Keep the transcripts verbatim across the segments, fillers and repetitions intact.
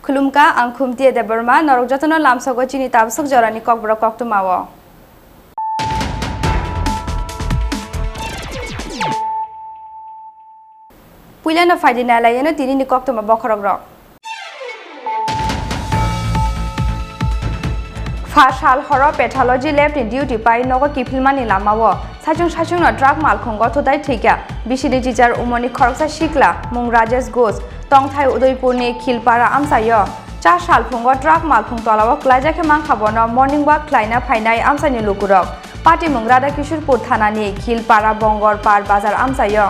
Khulumkha, ang Khumtiya Debbarma, norok jotono lamsogo chini tabswk jorani kokborok koktwmao. Puilano phaidi nailaiyano tinini koktwma bokhorokrok. Pha sal horo pathology lab ni duty pai nogo kiphilmani lamao saichung saichungno truck malkhungo thutai thwikha bisini chichar umorni khoroksa sikla mung Rajesh Ghosh, tongthai Udaipurni Khilpara amchaio. Cha salphungo truck malkhung tolao klaijak khe mankha bono morning walk khlaina phainai amchaini lukurok. Patimung Radhakishorpur thanani Khilpara Bongor Par bazar amchaio.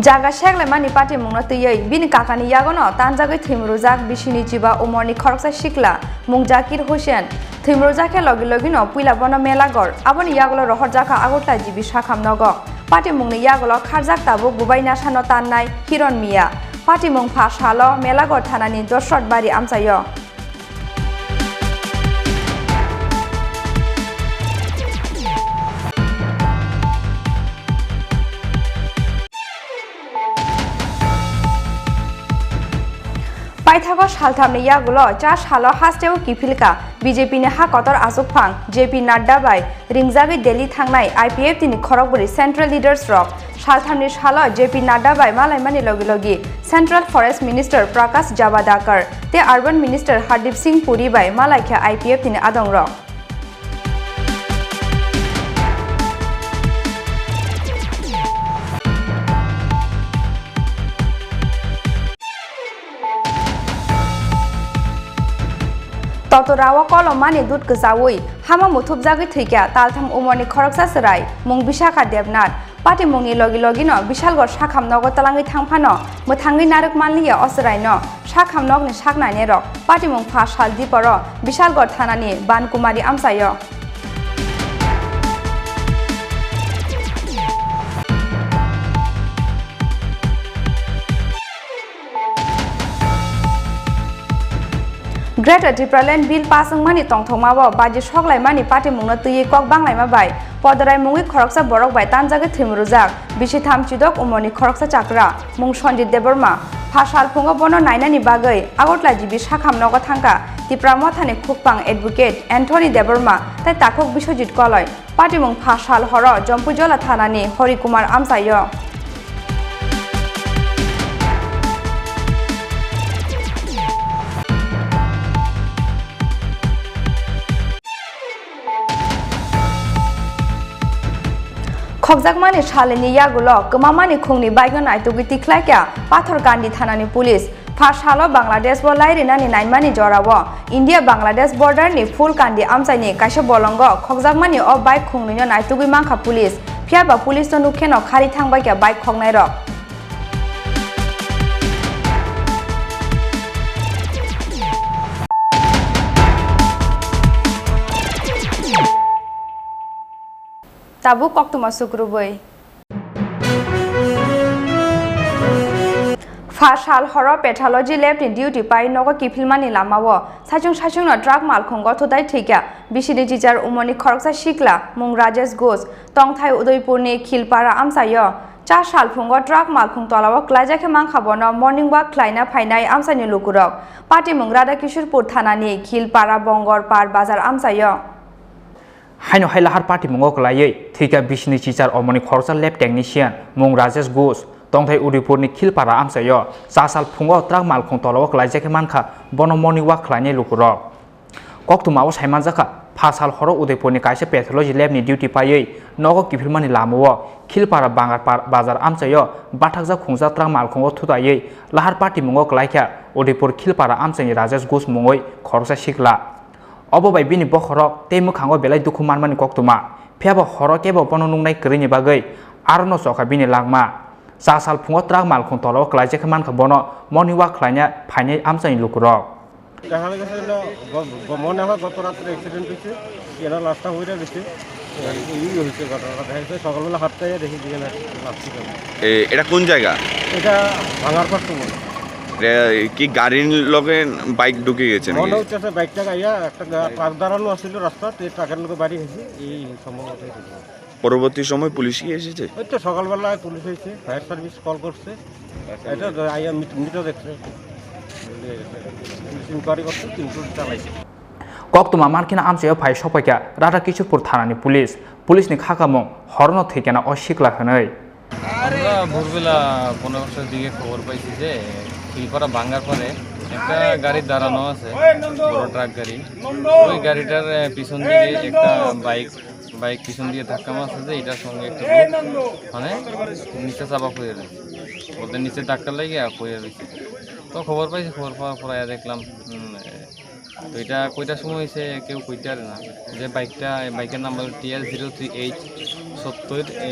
Jaga seklaimani patimungno twiwi bini kakani yagono tanjagwi thwimrwjak bisini chiba umorni khoroksa sikla mung Zakir Hussain. Thwimrwjak khe logi logino puila bono Melagor, aboni yagulo rohorjakha Agartala G B sakham nogo. Patimungni yagulo kharjak tabuk bubai nasano tannai Hiron Miya. Patimung pha salo Melagor thanani Dosrot Bari amchaio. Paithago salthamni yagulo cha salo hasteo kiphilka B J P ni ha kotor achukphang J P Nadda bai ringjagwi Delhi thangnai I P F T ni khorokbwrwi central leaders rok. Salthamni salo J P Nadda bai malaimani logi logi Central Forest Minister Prakash Javadekar tei Urban Minister Hardeep Singh Puri bai malaikha I P F T ni adongrok. Totorao kolomani dut kwchaui hama muthubjagwi thwikha taltham umorni khoroksa chwrai mung Bisakha Debnath. Patimungni logi logino Bisalgor sakham nogo twlangwi thangphano mwthangwi narwk manliya o chwraino. Sakham nokni sak nainairok patimung pha sal diporo Bisalgor thanani Bankumari amchaio. Greater Tipraland Bill pass wngmani tongthokmao baji soklaimani patimungno twiwi kok banglaima bai podorai mungwi khoroksa borok bai tanjagwi thwimrwjak bisi tham chidok umorni khoroksa chakra mung Sanjit Debbarma. Pha salphungo bono nainani bagwi Agartala G B sakham nogo thangkha Tipra Mothani khukpang advocate Anthony Debbarma tei takhuk Biswajit Koloi. Patimung pha sal horo Jampuijala thanani Hari Kumar amchaio. Khokjakmani salni yagulo kwmamani khungni bike no naitugwi tikhlaikha Pathorkandi thanani police. Pha salo Bangladesh bo lairinani naimani jorao India Bangladesh border ni Phulkandi amchaini kaisa bolongo khokjakmani o bike khungnwino naitugwi mankha police. Phiyaba police no nukkheno khari thangbaikha bike khoknairok. Tabuk koktwma sukrubwi. Pha sal horo pathology lab ni duty pai nogo kiphilmani lamao saichung saichungno truck malkhungo thutai thwikha bisini chichar umorni khoroksa sikla mung Rajesh Ghosh, tongthai Udaipurni Khilpara amchaio. Cha salphungo truck malkhung tolao klaijak khe mankha bono morning walk khlaina phainai amchaini lukurok. Patimung Radhakishorpur thanani Khilpara Bongor Par bazar amchaio. Haino hai lahar patimungo kwlaiwi thwikha bisini chichar omoni khoroksa lab technician mung Rajesh Ghosh, tongthai Udaipurni Khilpara amchaio chasal phungo truck malkhung tolao kwlaijakhe mankha bono morning walk khlainai lukurok. Koktwmao saimanjakha, phasal horo Udaipurni kaisa pathology labni duty paiwi nogo kiphilmani lamao Khilpara Bangar par-, bazar amchaio bathakjak khungjak truck malkhungo thutaiwi lahar patimungo kwlaikha Udaipur Khilpara amchaini Rajesh Ghosh mungwi khoroksa sikla. Obo bai bini bokhorok tei mwkhango belai dukhu manmani koktwma. Phiyaba horo kebo bono nuknai kwrwini bagwi arono chokha bini langma. Chasal phungo truck malkhung tolao kwlaijakhe mankha bono morning walk khlaina phainai amchaini lukurok. দেখা গেছে হলো গ-, গ-, মনে হয় গত রাত্রে অ্যাক্সিডেন্ট হয়েছে, এনার লাশটা হয়ে গেছে। এই হয়েছে ঘটনাটা, দেখা গেছে সকালবেলা হাঁটতে গিয়ে দেখি যে এনার লাশ ছিল। এ, এটা কোন জায়গা? এটা ভাঙার পাশ তো মনে হয়। এ, কি গাড়ির লগে বাইক ঢুকে গেছে নাকি? মনে হচ্ছে বাইকটা গাইয়া একটা গা-, ট্রাক দাঁড়ানো আছিল রাস্তাতে, ট্রাকের লগে বাড়ি হয়েছে, এই সম্ভবত হয়েছে। পরবর্তী সময় পুলিশ কি এসেছে? ওই তো সকালবেলায় পুলিশ হয়েছে, ফায়ার সার্ভিস কল করছে, এটা তো আইয়া মিট-, মিটার দেখছে, পুলিশ ইনকোয়ারি করছে, কিন্তু চালাইছে। Koktwma mankhe amchaio phai sokpaikha Radha Kishorpur thanani police. Police ni khakamung horono thwikha o sikla hwnwi. আমরা ভোরবেলা পনেরোটার দিকে খবর পাইছি যে খিলপাড়া ভাঙ্গার পরে একটা গাড়ি দাঁড়ানো আছে, বড় ট্রাক গাড়ি। ওই গাড়িটার, এ, পিছন দিকে একটা বাইক, বাইক পিছন দিয়ে ধাক্কা মারছে যে এটার সঙ্গে একটা লোক মানে নিচে চাপা পড়ে রয়েছে, বলতে নিচে ধাক্কা লেগে পড়ে রয়েছে। তো খবর পাইছি, খবর পাওয়ার পর আয়া দেখলাম, উম, এ, তো এটা কয়টার সময় হয়েছে কেউ কইতে পারে না। যে বাইকটা, এই বাইকের number T R zero three H সত্তর, এ,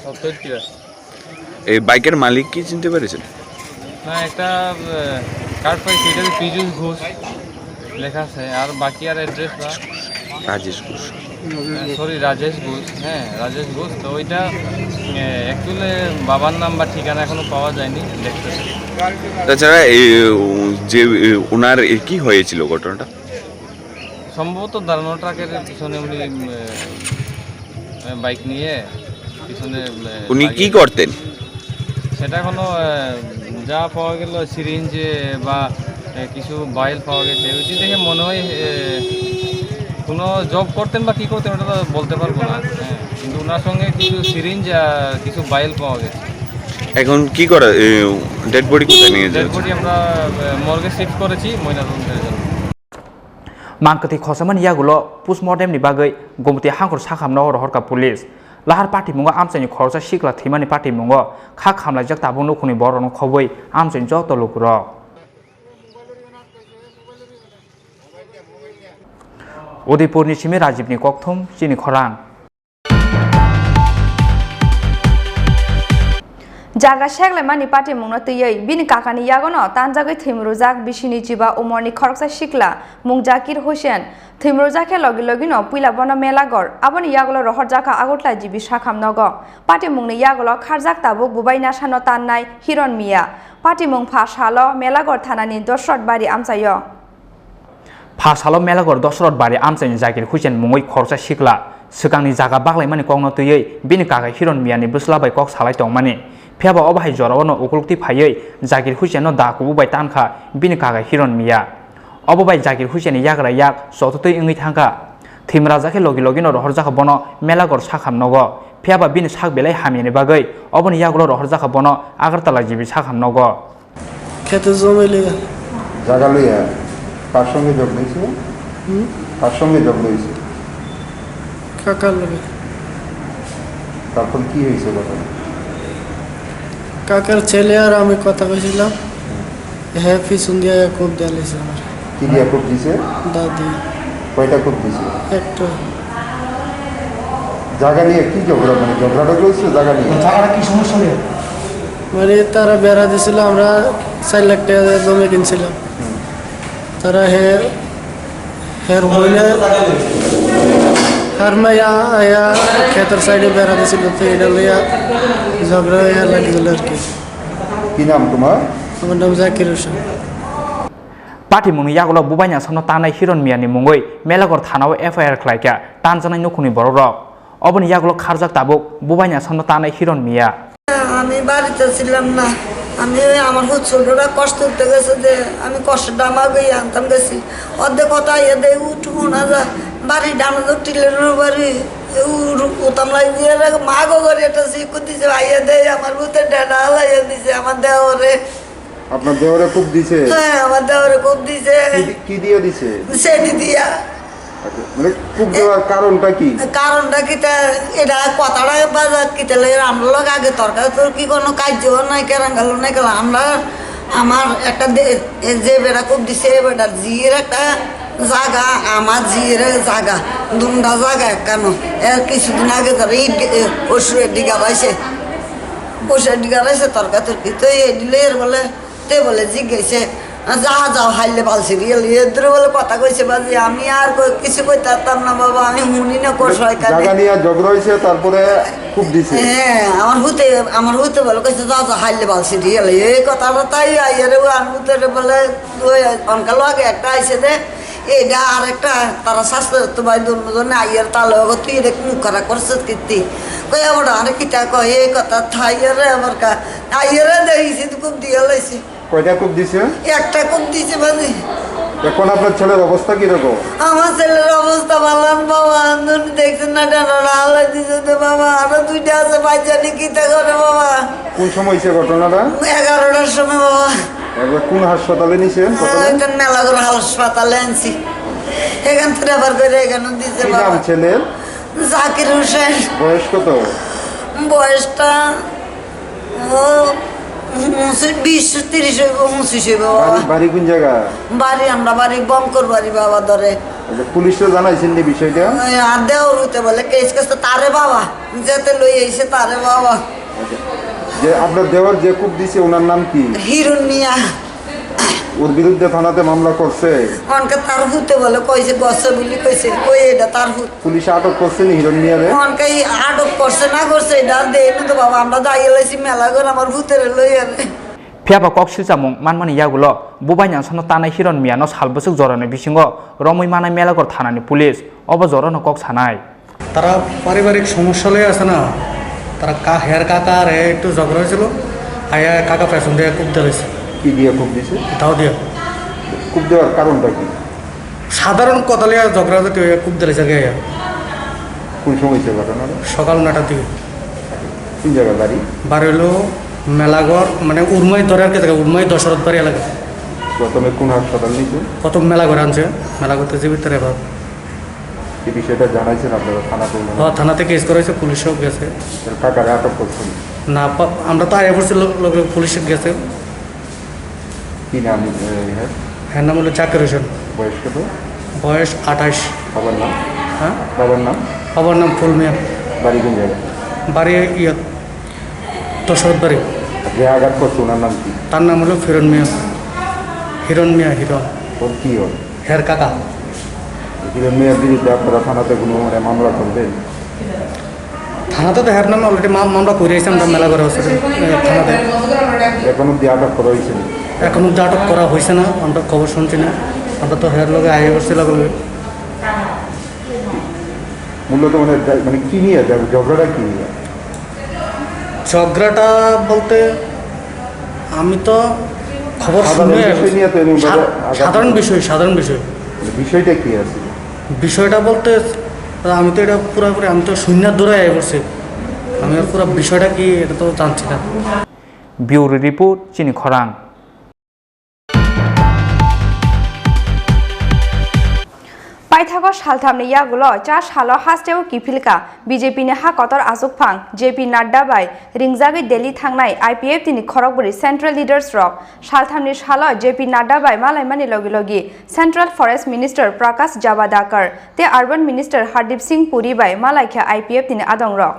সত্তর তিরাশি। এই বাইকের মালিক কি চিনতে পেরেছেন? না, একটা, এ, কার্ড পাইছি, এটা হচ্ছে পীযূষ ঘোষ লেখা আছে, আর বাকি আর অ্যাড্রেস না। রাজেশ ঘোষ। হ্যাঁ, সরি, রাজেশ ঘোষ। হ্যাঁ, রাজেশ ঘোষ। তো ওইটা, এ, অ্যাকচুয়ালি বাবার নাম বা ঠিকানা এখনো পাওয়া যায়নি, দেখতেছি। তাছাড়া এই, উ, যে, এ, ওনার এ, কি হয়েছিল ঘটনাটা? সম্ভবত দাঁড়ানো ট্রাকের পিছনে উনি, উম, এ, বাইক নিয়ে পিছনে, উম, এ, উনি কি লাগিয়ে করতেন? সেটা এখনো, এ, যা পাওয়া গেল সিরিঞ্জ বা, এ, কিছু ভাইল পাওয়া গেছে, ওইটি দেখে মনে হয়, এ, কোনো জব করতেন বা কী করতেন ওটা তো বলতে পারবো না, হ্যাঁ, কিন্তু ওনার সঙ্গে কিছু সিরিঞ্জ আর কিছু ভাইল পাওয়া গেছে। এখন কি করা, এ, ডেড বডি কোথায় নিয়ে ডেড যাচ্ছে? বডি আমরা, এ, মর্গে শিফট করেছি ময়নাতদন্তের জন্য। Mankhe thwi khosamani yagulo postmortem ni bagwi Gumti Hangkhor sakhamno rohorkha police. Lahar patimungo amchaini khoroksa sikla thwimani patimungo kha khamlaijak tabuk nukhungni borokno khobwi amchaini joto lukurok. Udaipurni simi Rajibni kokthum chini khorang. Jaga seklaimani patimungno twiwi bini kakani yagono tanjagwi thwimrwjak bisini chiba umorni khoroksa sikla mung Zakir Hussain. Thwimrwjak khe logi logino puila bono Melagor, aboni yagulo rohorjakha Agartala G B sakham nogo. Patimungni yagulo kharjak tabuk bubai nasano tannai Hiron Miya. Patimung pha salo Melagor thanani Dosrot Bari amchaio. Pha salo Melagor Dosrot Bari amchaini Zakir Hussain mungwi khoroksa sikla swkangni jaga baglaimani kokno twiwi bini kaka Hiron Miyani bwsla bai kok salai tongmani. Phiyaba obo hai jorao no ukulukti phaiwi Zakir Hussainno da kubu bai tankha bini kaka Hiron Miya. Obo bai Zakir Hussainni yagra yak chototwi wngwi thangkha. Thwimrajak khe logi logino rohorjakha bono Melagor sakham nogo. Phiyaba bini sak belai hamyani bagwi oboni yagulo rohorjakha bono Agartala G B sakham nogo. খেতে জমি লিয়ে। জায়গা লইয়া কার সঙ্গে ঝগড়া হয়েছিল? হুম? কার সঙ্গে ঝগড়া হয়েছিল? কাকার লগে। তারপর কি হয়েছে ঘটনা? কাকার ছেলে আর আমি কথা কইছিলাম। হ্যাঁ, পিছন দিয়ে কোপ দিয়ে লাইছে আমার। কি দিয়ে কোপ দিছে? দাদি। কয়টা কোপ দিছে? একটা। জায়গা নিয়ে কি ঝগড়া, মানে ঝগড়াটা হয়েছিল জায়গা নিয়ে? জায়গাটা কি সমস্যা নিয়ে? মানে তারা বেড়া দিছিল, আমরা চার লাখ টাকা দিয়ে জমি কিনছিলাম। হুম। তারা হে, হের হইলে হের মাইয়া আয়া ক্ষেতের সাইডে বেড়া দিছিল, তো এটা লইয়া ঝগড়া হইয়া লাগছিল আর কি। কি নাম তোমার? আমার নাম জাকির Hossain. Patimungni yagulo bubaini aswkno tanai Hiron Miyani mungwi Melagor thanao F I R khlaikha tanjaknai nukhungni borokrok. Oboni yagulo kharjak tabuk bubaini aswkno tanai Hiron Miya. আমি বাড়িতে ছিলাম না। আমি ওই আমার হুজুররা কষ্ট করতে গেছে যে আমি কষ্টটা আমার গিয়ে আনতাম গেছি। অর্ধেক কথা ইয়ে দেয় উঠ শোনা যায়। বাড়ি ডানো তো টিলের বাড়ি, উতাম লাগিয়ে রে, মা গো করে একটা শিক্ষা দিছে, ভাইয়া দেয়, আমার ভূতে ডানা হালাইয়া দিছে, আমার দেওরে। আপনার দেওরে খুব দিছে? হ্যাঁ, আমার দেওরে খুব দিছে। কি দি-, কি দিয়ে দিছে? সেটি দিয়া। আচ্ছা, মানে খুব দেওয়ার কারণটা কি? কারণটা কি তা, এটা কথাটা বাজার কি তাহলে আমরা লোক আগে তরকারি তোর কি কোনো কার্য নাই, কেরাঙ্গালো নাই, কেন আমরা, আমার একটা দে-, এ যে বেটা খুব দিছে, এ বেটা জির একটা জাগা, আমার জির জাগা, দুমটা জাগা একখানো। এর কিছুদিন আগে তারা ইট, এ, অসুরের দিকে আবাইছে, অসুরের দিকে আবাইছে তর্কাতর্কি। তো এই দিলে এর বলে, তে বলে জিজ্ঞেসে, "যা, যাও, হাইলে বালসি রিয়েল।" এ দূরে বলে কথা কইছে, "বাজি, আমি আর কই-, কিছু কইতে পারতাম না বাবা, আমি হুনি না কোষ হয় কানে।" জায়গা নিয়ে ঝগড়া হয়েছে, তারপরে খুব দিছে। হ্যাঁ, আমার হুতে, আমার হুতে বলে কইছে, "যা, যা, হাইলে বালসি রিয়েল।" এই কথাটা তাই আইয়ারে ও আনবুতে বলে, ওই অনকালো আগে একটা আইছে যে, এইটা আর একটা তারা স্বাস্থ্য তো ভাই দুর্মজনে আইয়ার তাহলে ওগো তুই এটা মুখ খারাপ করছিস কীর্তি। কই আবার আরে কিতা কয় এই কথা থাইয়ারে আমার কা আইয়ারে দেখিছি তো খুব দিয়ে লাইছি। কয়টা কূপ দিছে? একটা কূপ দিছে বাজি। এখন আপনার ছেলের অবস্থা কিরকম? আমার ছেলের অবস্থা ভালো না বাবা, আন্দোলন দেখছেন না, ডানা হালাই দিছে তো বাবা, আরো দুইটা আছে বাচ্চা নিয়ে কিতা করে বাবা। কোন সময় হয়েছে ঘটনাটা? এগারোটার সময় বাবা। এবার কোন হাসপাতালে নিছেন? প্রথমে? আহ, এখানে মেলাঘর হাসপাতালে আনছি, এখান থেকে রেফার করে এখানে দিছে কি বাবা। নাম ছেলের? জাকির হোসেন। বয়স কত? বয়সটা ও, উনত্রিশ, বিশ, ত্রিশ হইব, উনত্রিশ হইব বাবা। বাড়ি, বাড়ি কোন জায়গা? বাড়ি, আমরা বাড়ি বঙ্কর বাড়ি বাবা ধরে। আচ্ছা, পুলিশে জানাইছেন নি বিষয়টা? ওই আর দেওর হইতে বলে কেস কেস তো তারে বাবা, যেতে লই আইছে তারে বাবা। আচ্ছা, যে আপনার দেওর যে কূপ দিছে ওনার নাম কি? হিরণ মিয়া। ওর বিরুদ্ধে থানাতে মামলা করছে? অনকে তার হুতে বলে কইছে, গছে বুলি কইছে, কই এটা তার হুত। পুলিশে আটক করছে নি হিরণ মিয়ারে? অনকে আটক করছে না করছে, এটা দেই না তো বাবা, আমরা যাই লাইছি মেলাঘর আমার হুতেরে লই আনে। Phiya ba kok silchamung manmani yagulo bubaini ansano tanai Hiron Miyano sal bwswk jorani bisingo romwi manai Melaghor thanani police obo jorano kok sanai. তারা পারিবারিক সমস্যা লয়ে আছে না, তারা কা-, হের কাকা আর এ একটু ঝগড়া হয়েছিল, আয়া কাকা পেছন দিয়ে কূপ দিয়েছে। কি দিয়ে কূপ দিছে? দাও দিয়ে। কূপ দেওয়ার কারণটা কি? সাধারণ কথা লইয়া ঝগড়া জাতীয় হইয়া কূপ দিয়েছে আগে আয়া। কোন সময় হয়েছে ঘটনাটা? সকাল নয়টার দিকে। কোন জায়গায় বাড়ি? বাড়ি হলো মেলাঘর, মানে উরমাই ধরে আর কি জায়গা, উরমাই দশরথ বাড়ি এলাকা। প্রথমে কোন হাসপাতাল নিয়েছে? প্রথম মেলাঘর আনছে, মেলাঘর তো জীবিত রেফার। এই বিষয়টা জানাইছেন আপনারা থানাতে? হ্যাঁ, থানাতে কেস করা হয়েছে, পুলিশও গেছে। এর কাকারে আটক করছেন? না, পা-, আমরা তো আয়া পড়ছি, লোক, লোক, লোক পুলিশ গেছে। কি নাম, এ, এর? এর নাম হলো জাকির হোসেন। বয়স কত? বয়স আঠাশ। বাবার নাম? হ্যাঁ? বাবার নাম? বাবার নাম ফুল মিয়া। বাড়ি কোন জায়গায়? বাড়ি ইয়ে, দশরথ বাড়ি। যে আঘাত করছে ওনার নাম কি? তার নাম হলো ফিরন মিয়া। হিরন মিয়া, হিরন। ওর কি হয়? হের কাকা। হিরণ মিয়ার বিরুদ্ধে আপনারা থানাতে কোনো মানে মামলা করবেন? থানাতে তো হের নামে already মা-, মামলা করে আইছি আমরা মেলাঘর হসপিটাল, এ, থানাতে। এখন অব্দি আটক করা হয়েছে না? এখন অব্দি আটক করা হয়েছে না, আমরা খবর শুনছি না। আমরা তো হের লগে আগে করছি লগে লগে। মূলত মানে জা-, মানে কি নিয়ে ঝগ-, ঝগড়াটা কি নিয়ে? ঝগড়াটা বলতে আমি তো খবর সাধারণ শুনে বিষয় নিয়ে তো এমন সা-, ভাবে আঘাত সাধারণ করে। বিষয়, সাধারণ বিষয়। বিষয়টা কি আছে? বিষয়টা বলতে আমি তো এটা পুরাপুরি, আমি তো শূন্য দূরে আই পড়ছি, আমি আর পুরো বিষয়টা কি এটা তো জানছি না। Bureau report, Chini Khorang. Paithago salthamni yagulo cha salo hasteo kiphilka B J P ni ha kotor achukphang J P Nadda bai ringjagwi Delhi thangnai I P F T ni khorokbwrwi Central Leaders rok. Salthamni salo J P Nadda bai malaimani logi logi Central Forest Minister Prakash Javadekar tei Urban Minister Hardeep Singh Puri bai malaikha I P F T ni adongrok.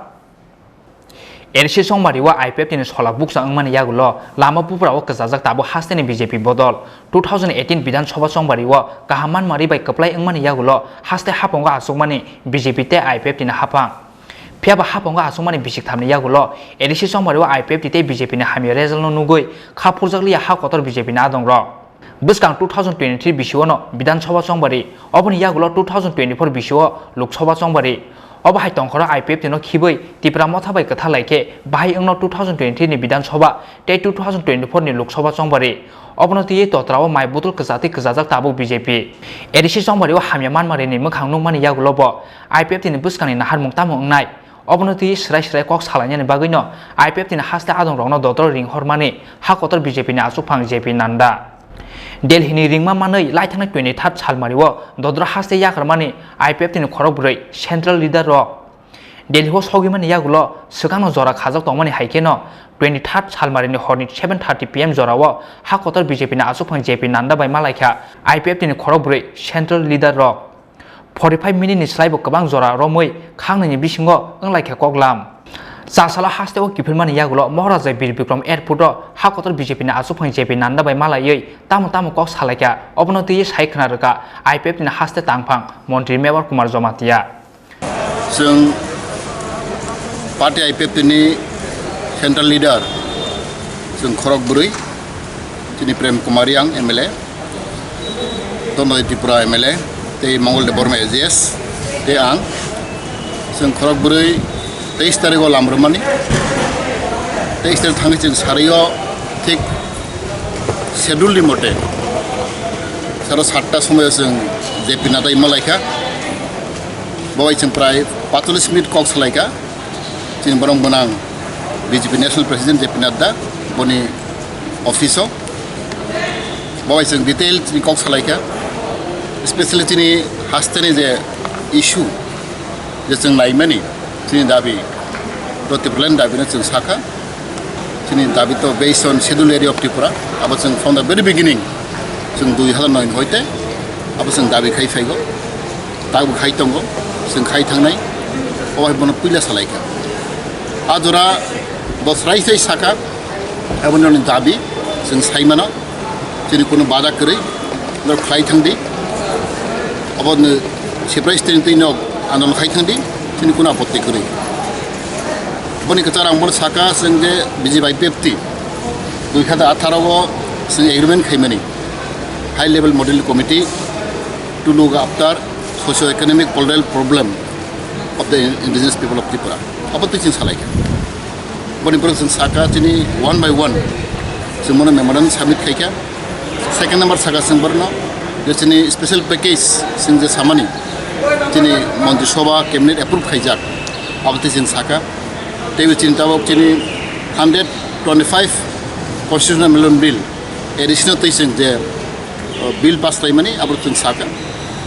N C Chongmari o I P F T ni solak bukcha wngmani yagulo lama buphura o kwchajak tabuk hasteni B J P bodol. Two thousand eighteen Bidhan Sabha Chongmari o kaham manmari bai kwplai wngmani yagulo haste haphongo achukmani B J P tei I P F T ni haphang. Phiyaba haphongo achukmani bisik thamni yagulo A D C Chongmari o I P F T tei B J P ni hamya result no nugwi kha phurjakliya ha kotor B J P ni adongrok. Bwskang two thousand twenty-three bisio no Bidhan Sabha Chongmari, oboni yagulo two thousand twenty-four bisio Lok Sabha Chongmari. Obo hai tongkhoro I P F T no khibwi Tipra Motha bai kwtha lai khe bahai wngno two thousand twenty-three ni Bidhan Sabha tei two thousand twenty-four ni Lok Sabha chongbari. Obono twiwi totra o mai bottle kwchatwi kwchajak tabuk B J P. A D C chongbari o hamya manmari ni mwkhang nukmani yagulo bo I P F T ni bwskangni naharmung tamo wngnai. Obono twiwi swrai swrai kok salainani bagwino I P F T ni haste adongrokno dodro ringhormani ha kotor B J P ni achukphang J P Nanda. Delhi ni ringma manwi laithangnai twenty-third salmari o dodro haste yakarmani I P F T ni khorok bwrwi central leader rok. Delhi o sogwimani yagulo swkangno jora khajak tongmani hai kheno twenty-third salmari ni horni seven thirty P M jora o ha kotor B J P ni achukphang J P Nanda bai malaikha I P F T ni khorok bwrwi central leader rok. Forty-five minute ni slai bo kwbang jora romwi khangnwi ni bisingo wnglaikha koklam. Chasalo haste o kiphilmani yagulo Maharaja Bir Bikram Airport o ha kotor B J P ni achukphang J P Nanda bai malaiwi tamo tamo kok salaikha, obono twiwi sai khwna rwkha I P F T ni haste tangphang montri Mevar Kumar Jamatia. Chwng party I P F T ni central leader, chwng khorok bwrwi, chini Prem Kumar Reang M L A, Dondoi Tripura M L A, tei Mongol Debbarma A G S, tei ang, chwng khorok bwrwi teis tarikh o lam rwmani, teis tarikh thangwi chwng sario thik schedule ni mote saro satta somoyo chwng J P Nanda bai malaikha. Bo bai chwng prai patallis minute kok salaikha. Chini borok gwnang B J P National President J P Nadda boni office o. Bo bai chwng detail chini kok salaikha. Especially chini haste ni je issue je chwng naimani chini dabi, Tipraland dabi no chwng sakha. Chini dabi to based on Schedule Area of Tripura. Abo chwng from the very beginning, chwng dui hazar noi ni hoite abo chwng dabi khai phaigo, tabuk khai tongo, chwng khai thangnai, obo hai bono puila salaikha. A jora bo srai sai sakha, aboni dabi chwng saimano. Chini kunu bada kwrwi, norok khlai thangdi. Abo no Siprai State ni twi nok andolon khai thangdi, chini kunu apotti kwrwi. Boni kwchar ang bono saka, chwng je B J P I P F T dui hazar atharo o chwng agreement khaimani, High Level Model Committee to look after socio-economic political problem of the indigenous people of Tripura. Abo twi chwng salaikha. Boni borok chwng saka chini one by one chwng bono memorandum submit khaikha. Second number saka chwng borno je chini special package chwng je samani chini Montri Sabha cabinet approve khaijak, abo twi chwng saka. Teibo chini tabok chini hundred twenty-five constitutional amendment bill, additional twi chwng je o, bill pass khlaimani abo chwng sakha.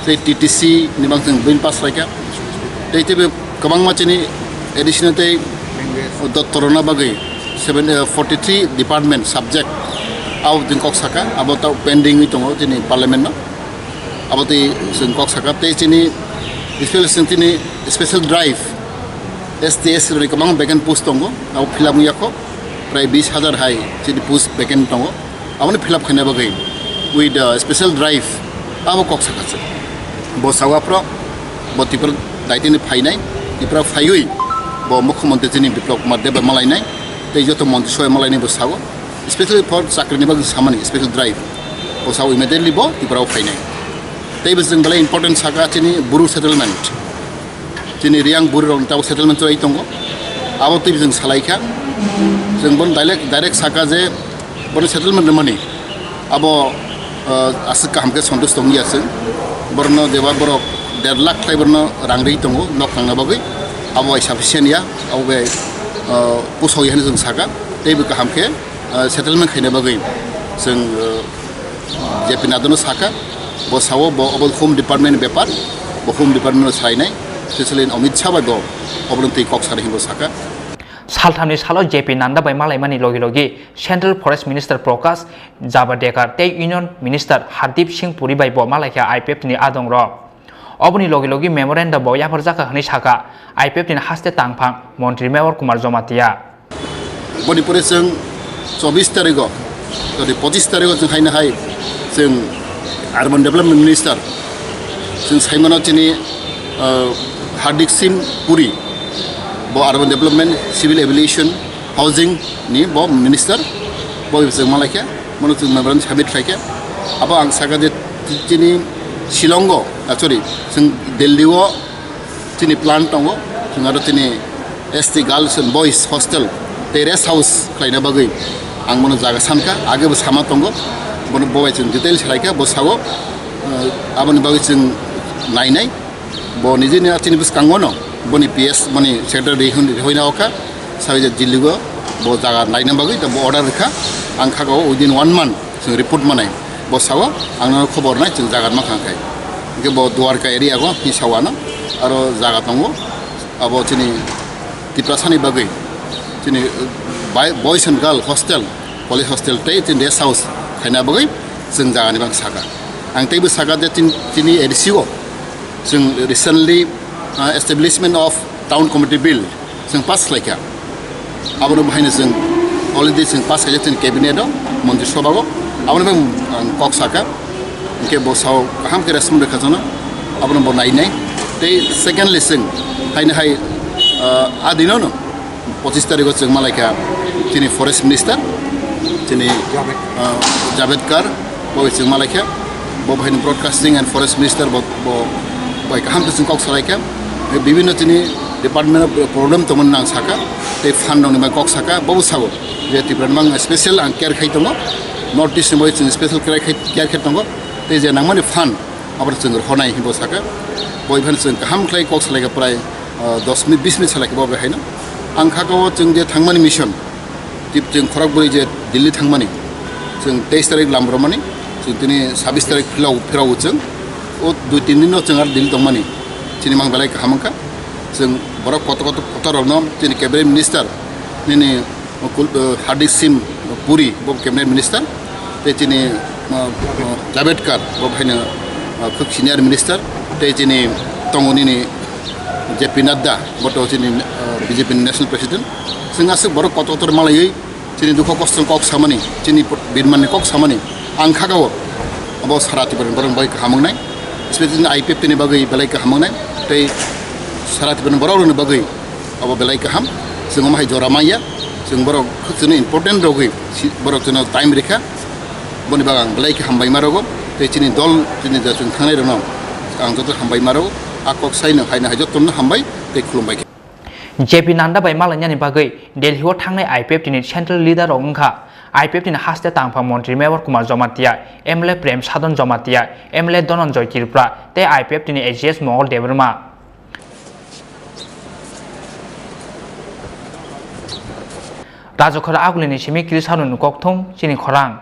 Tei T T C ni bang chwng bill pass khlaikha. Tei teibo kwbangma chini additional tei dottor rwna bagwi seven, eh, forty-three department subject abo chwng kok sakha, abo ta pending wi tongo chini parliament no. Abo tei chwng kok sakha tei chini special, chwng chini special drive S T S rok ni kwbangma vacant post tongo, abo fill up wngya kho, prai bis hazar hai chini post vacant tongo. Aboni fill up khaina bagwi with the special drive abo kok sakha se. Bo sawa pro, bo Tripura daitini phainai, Tripura phaiwi bo Mukhyamantri chini Biplab Kumar Deb bai malainai, tei joto montri sobai malainai bo sawo. Specially for chakri ni bagwi samani special drive. Bo sawo immediately bo Tripura o phainai. Tei bo chwng belai important saka chini Bru settlement. Chini Reang buri rok ni tabuk settlement chwrai tongo. Abo twi chwng salai kha. Chwng bono direct, direct saka je bono settlement rwmani. Abo, ah, aswk kaham khe santush tong ya chwng. Borno jeba borok der lakh khlai borno rang rwi tongo nok tangna bagwi. Abo bai sufficient ya, abo bai, ah, pusok ya hinwi chwng saka. Tei bo kaham khe, ah, settlement khaina bagwi chwng, ah, J P Nadda no saka, bo sao bo obo Home Department ni bepar, bo Home Department no sainai, specially Amit Shah bai bo obo twi kok sanai hinwi bo saka. Salthamni salo J P Nadda bai malaimani logi logi Central Forest Minister Prakash Javadekar tei Union Minister Hardeep Singh Puri bai bo malaikha I P F T ni adongrok. Oboni logi logi memorandum bo yapharjakha hwnwi saka I P F T ni haste tangphang Montri Mevar Kumar Jamatia. Boni pore chwng chobbish tarigo, sorry, pochish tarigo chwng haino hai chwng Urban Development Minister chwng saimano chini, ah, Hardeep Singh Puri, bo Urban Development, Civil Aviation, Housing ni bo Minister, bo chwng malaikha, bono chwng memorandum submit khlaikha. Abo ang saka je chini Shillongo, ah, sorry, chwng Delhi o Chini plan tongo, chwng aro chini S T girls and boys hostel tei rest house khlaina bagwi ang bono jaga sankha, age bo sama tongo, bono bo bai chwng detail salaikha, bo sao, eh, aboni bagwi chwng nainai, bo nijini chini bwskango no boni P S boni secretary rihun-, rihoina okha, sawi je diligo bo jaga naina bagwi bo order rikha, ang kha o within one month. Chwng report manai, bo sao, ang no khobor nai, chwng jaga ma khang khai. Hingke bo Dwarka area go, hi sao ano, aro jaga tongo, abo chini Tiprasani bagwi, chini, uh, bai-, boys and girl hostel, college hostel tei chini rest house khaina bagwi, chwng jaga ni bang saka. Ang teibo saka je chin-, chini A D C o, chwng recently, uh, establishment of town committee bill, chwng pass khlaikha. Abono bahaino chwng already chwng pass khaijak chwng cabinet o, montri sobha o. Abono bai ang kok saka. Hingke bo sao kaham khe respond rwkha chwngno. Abono bo nainai. Tei secondly chwng haino hai, ah, a dino no pochis tarikh o chwng malaikha chini forest minister, chini, ah, Javed Kar. Bo bai chwng malaikha, bo bai broadcasting and forest minister bo, bo bai kaham khe chwng kok salaikha. Bibhinno chini department o problem tongmani nang saka, tei fund rokni bai kok saka, bobo sao je Tripura ni mang special ang care khai tongo, North East ni bai chwng special care khai, care khai tongo, tei je nangmani fund abo chwng rhonai hinwi bo saka. Bo bai phano chwng kaham khlai kok salaikha prai, ah, dos minute, bis minute salaikha bo bai haino. Ang kha o chwng je thangmani mission, Tip chwng khorok bwrwi je Delhi thangmani, chwng teis tarik lam romani, chwng tini sabis tarik phirok, phirok chwng. O dui tin din no chwng ar Delhi tongmani. Chini mang belai kaham wngkha. Chwng borok kotor kotor, kotor rokno chini cabinet minister nini Kul-, eh, Hardeep Singh Puri bo cabinet minister, tei chini, eh, eh, Javed Kar bo haino, eh, khub senior minister, tei chini tongo nini J P Nadda bo to chini, eh, B J P ni national president. Chwng aswk borok kotor kotor malaiwi chini dukho kosto kok samani, chini birmani kok samani ang kha o. Abo sara Tripura ni borok bai kaham wngnai, especially I P F T ni bagwi belai kaham wngnai, tei sara Tripura ni borok rokni bagwi abo belai kaham. Chwng omo hai jora manya, chwng borok chwngno important rogwi si-, borok chwngno time rikha, boni bagwi ang belai khe hambai ma rogo, tei chini dol, chini je chwng thangnai rokno ang joto hambai ma rogo, a kok saino haino hai jotono hambai tei khulumbai khe. J P Nadda bai malainani bagwi Delhi o thangnai I P F T ni central leader rok wngkha, I P F T ni haste tangphang montri Mevar Kumar Jamatia, M L A Prem Sadhan Jamatia, M L A Dhananjay Tripura tei I P F T ni A G S Mongol Debbarma. Rajakhor agulini simi Krisano ni kokthung chini khorang.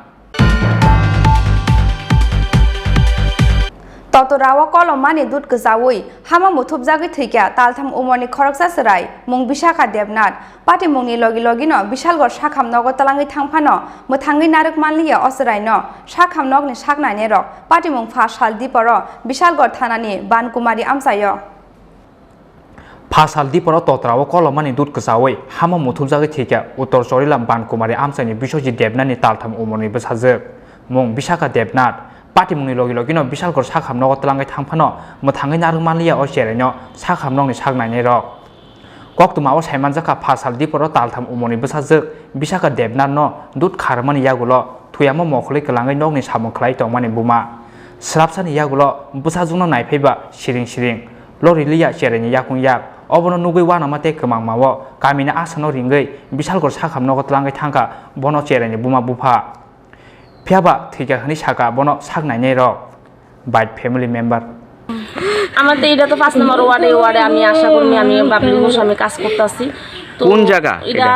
Totorao kolomani dut kwchaui hama muthubjagwi thwikya taltham umorni khoroksa chwrai mung Bisakha Debnath. Patimungni logi logino Bishalgarh sakham nogo twlangwi thangphano mwthangwi narwk manliya o chwraino sakham nokni sak nainairok patimung pha sal diporo Bishalgarh thanani Bankumari amchaio. Pha sal diporo totrao kolomani dut kwchaui hama muthubjagwi thwikya Uttor Chorilam Bankumari amchaini Biswajit Debnathni taltham umorni bwsajwk mung Bisakha Debnath. Patimungni logi logino Bishalgarh sakham nogo twlangwi thangphano mwthangwi narwk manliya o chwraino sakham nokni sak nainairok. Koktwmao saimanjakha pha sal diporo taltham umorni bwsajwk Bisakha Debnathno dut kharmani yagulo thuyamo mokhorlwi kwlangwi nokni samung khlai tongmani buma. Swrapsani yagulo bwsajwkno naiphaiba siring siring. Loriliya chwraini yakung yak. Obono nugwi uanama tei kwmangmao kamini asano ringwi Bishalgarh sakham nogo twlangwi thangkha bono chwraini buma bupha. Phiyaba thwikha hwnwi sakha bono sak nainairok. By family member. আমার তো এটা তো পাঁচ নম্বর ওয়ার্ডে, ওয়ার্ডে আমি আশা কর্মী, আমি পাবলিক গোস্বামী কাজ করতেছি। তো কোন জায়গা এটা এটা?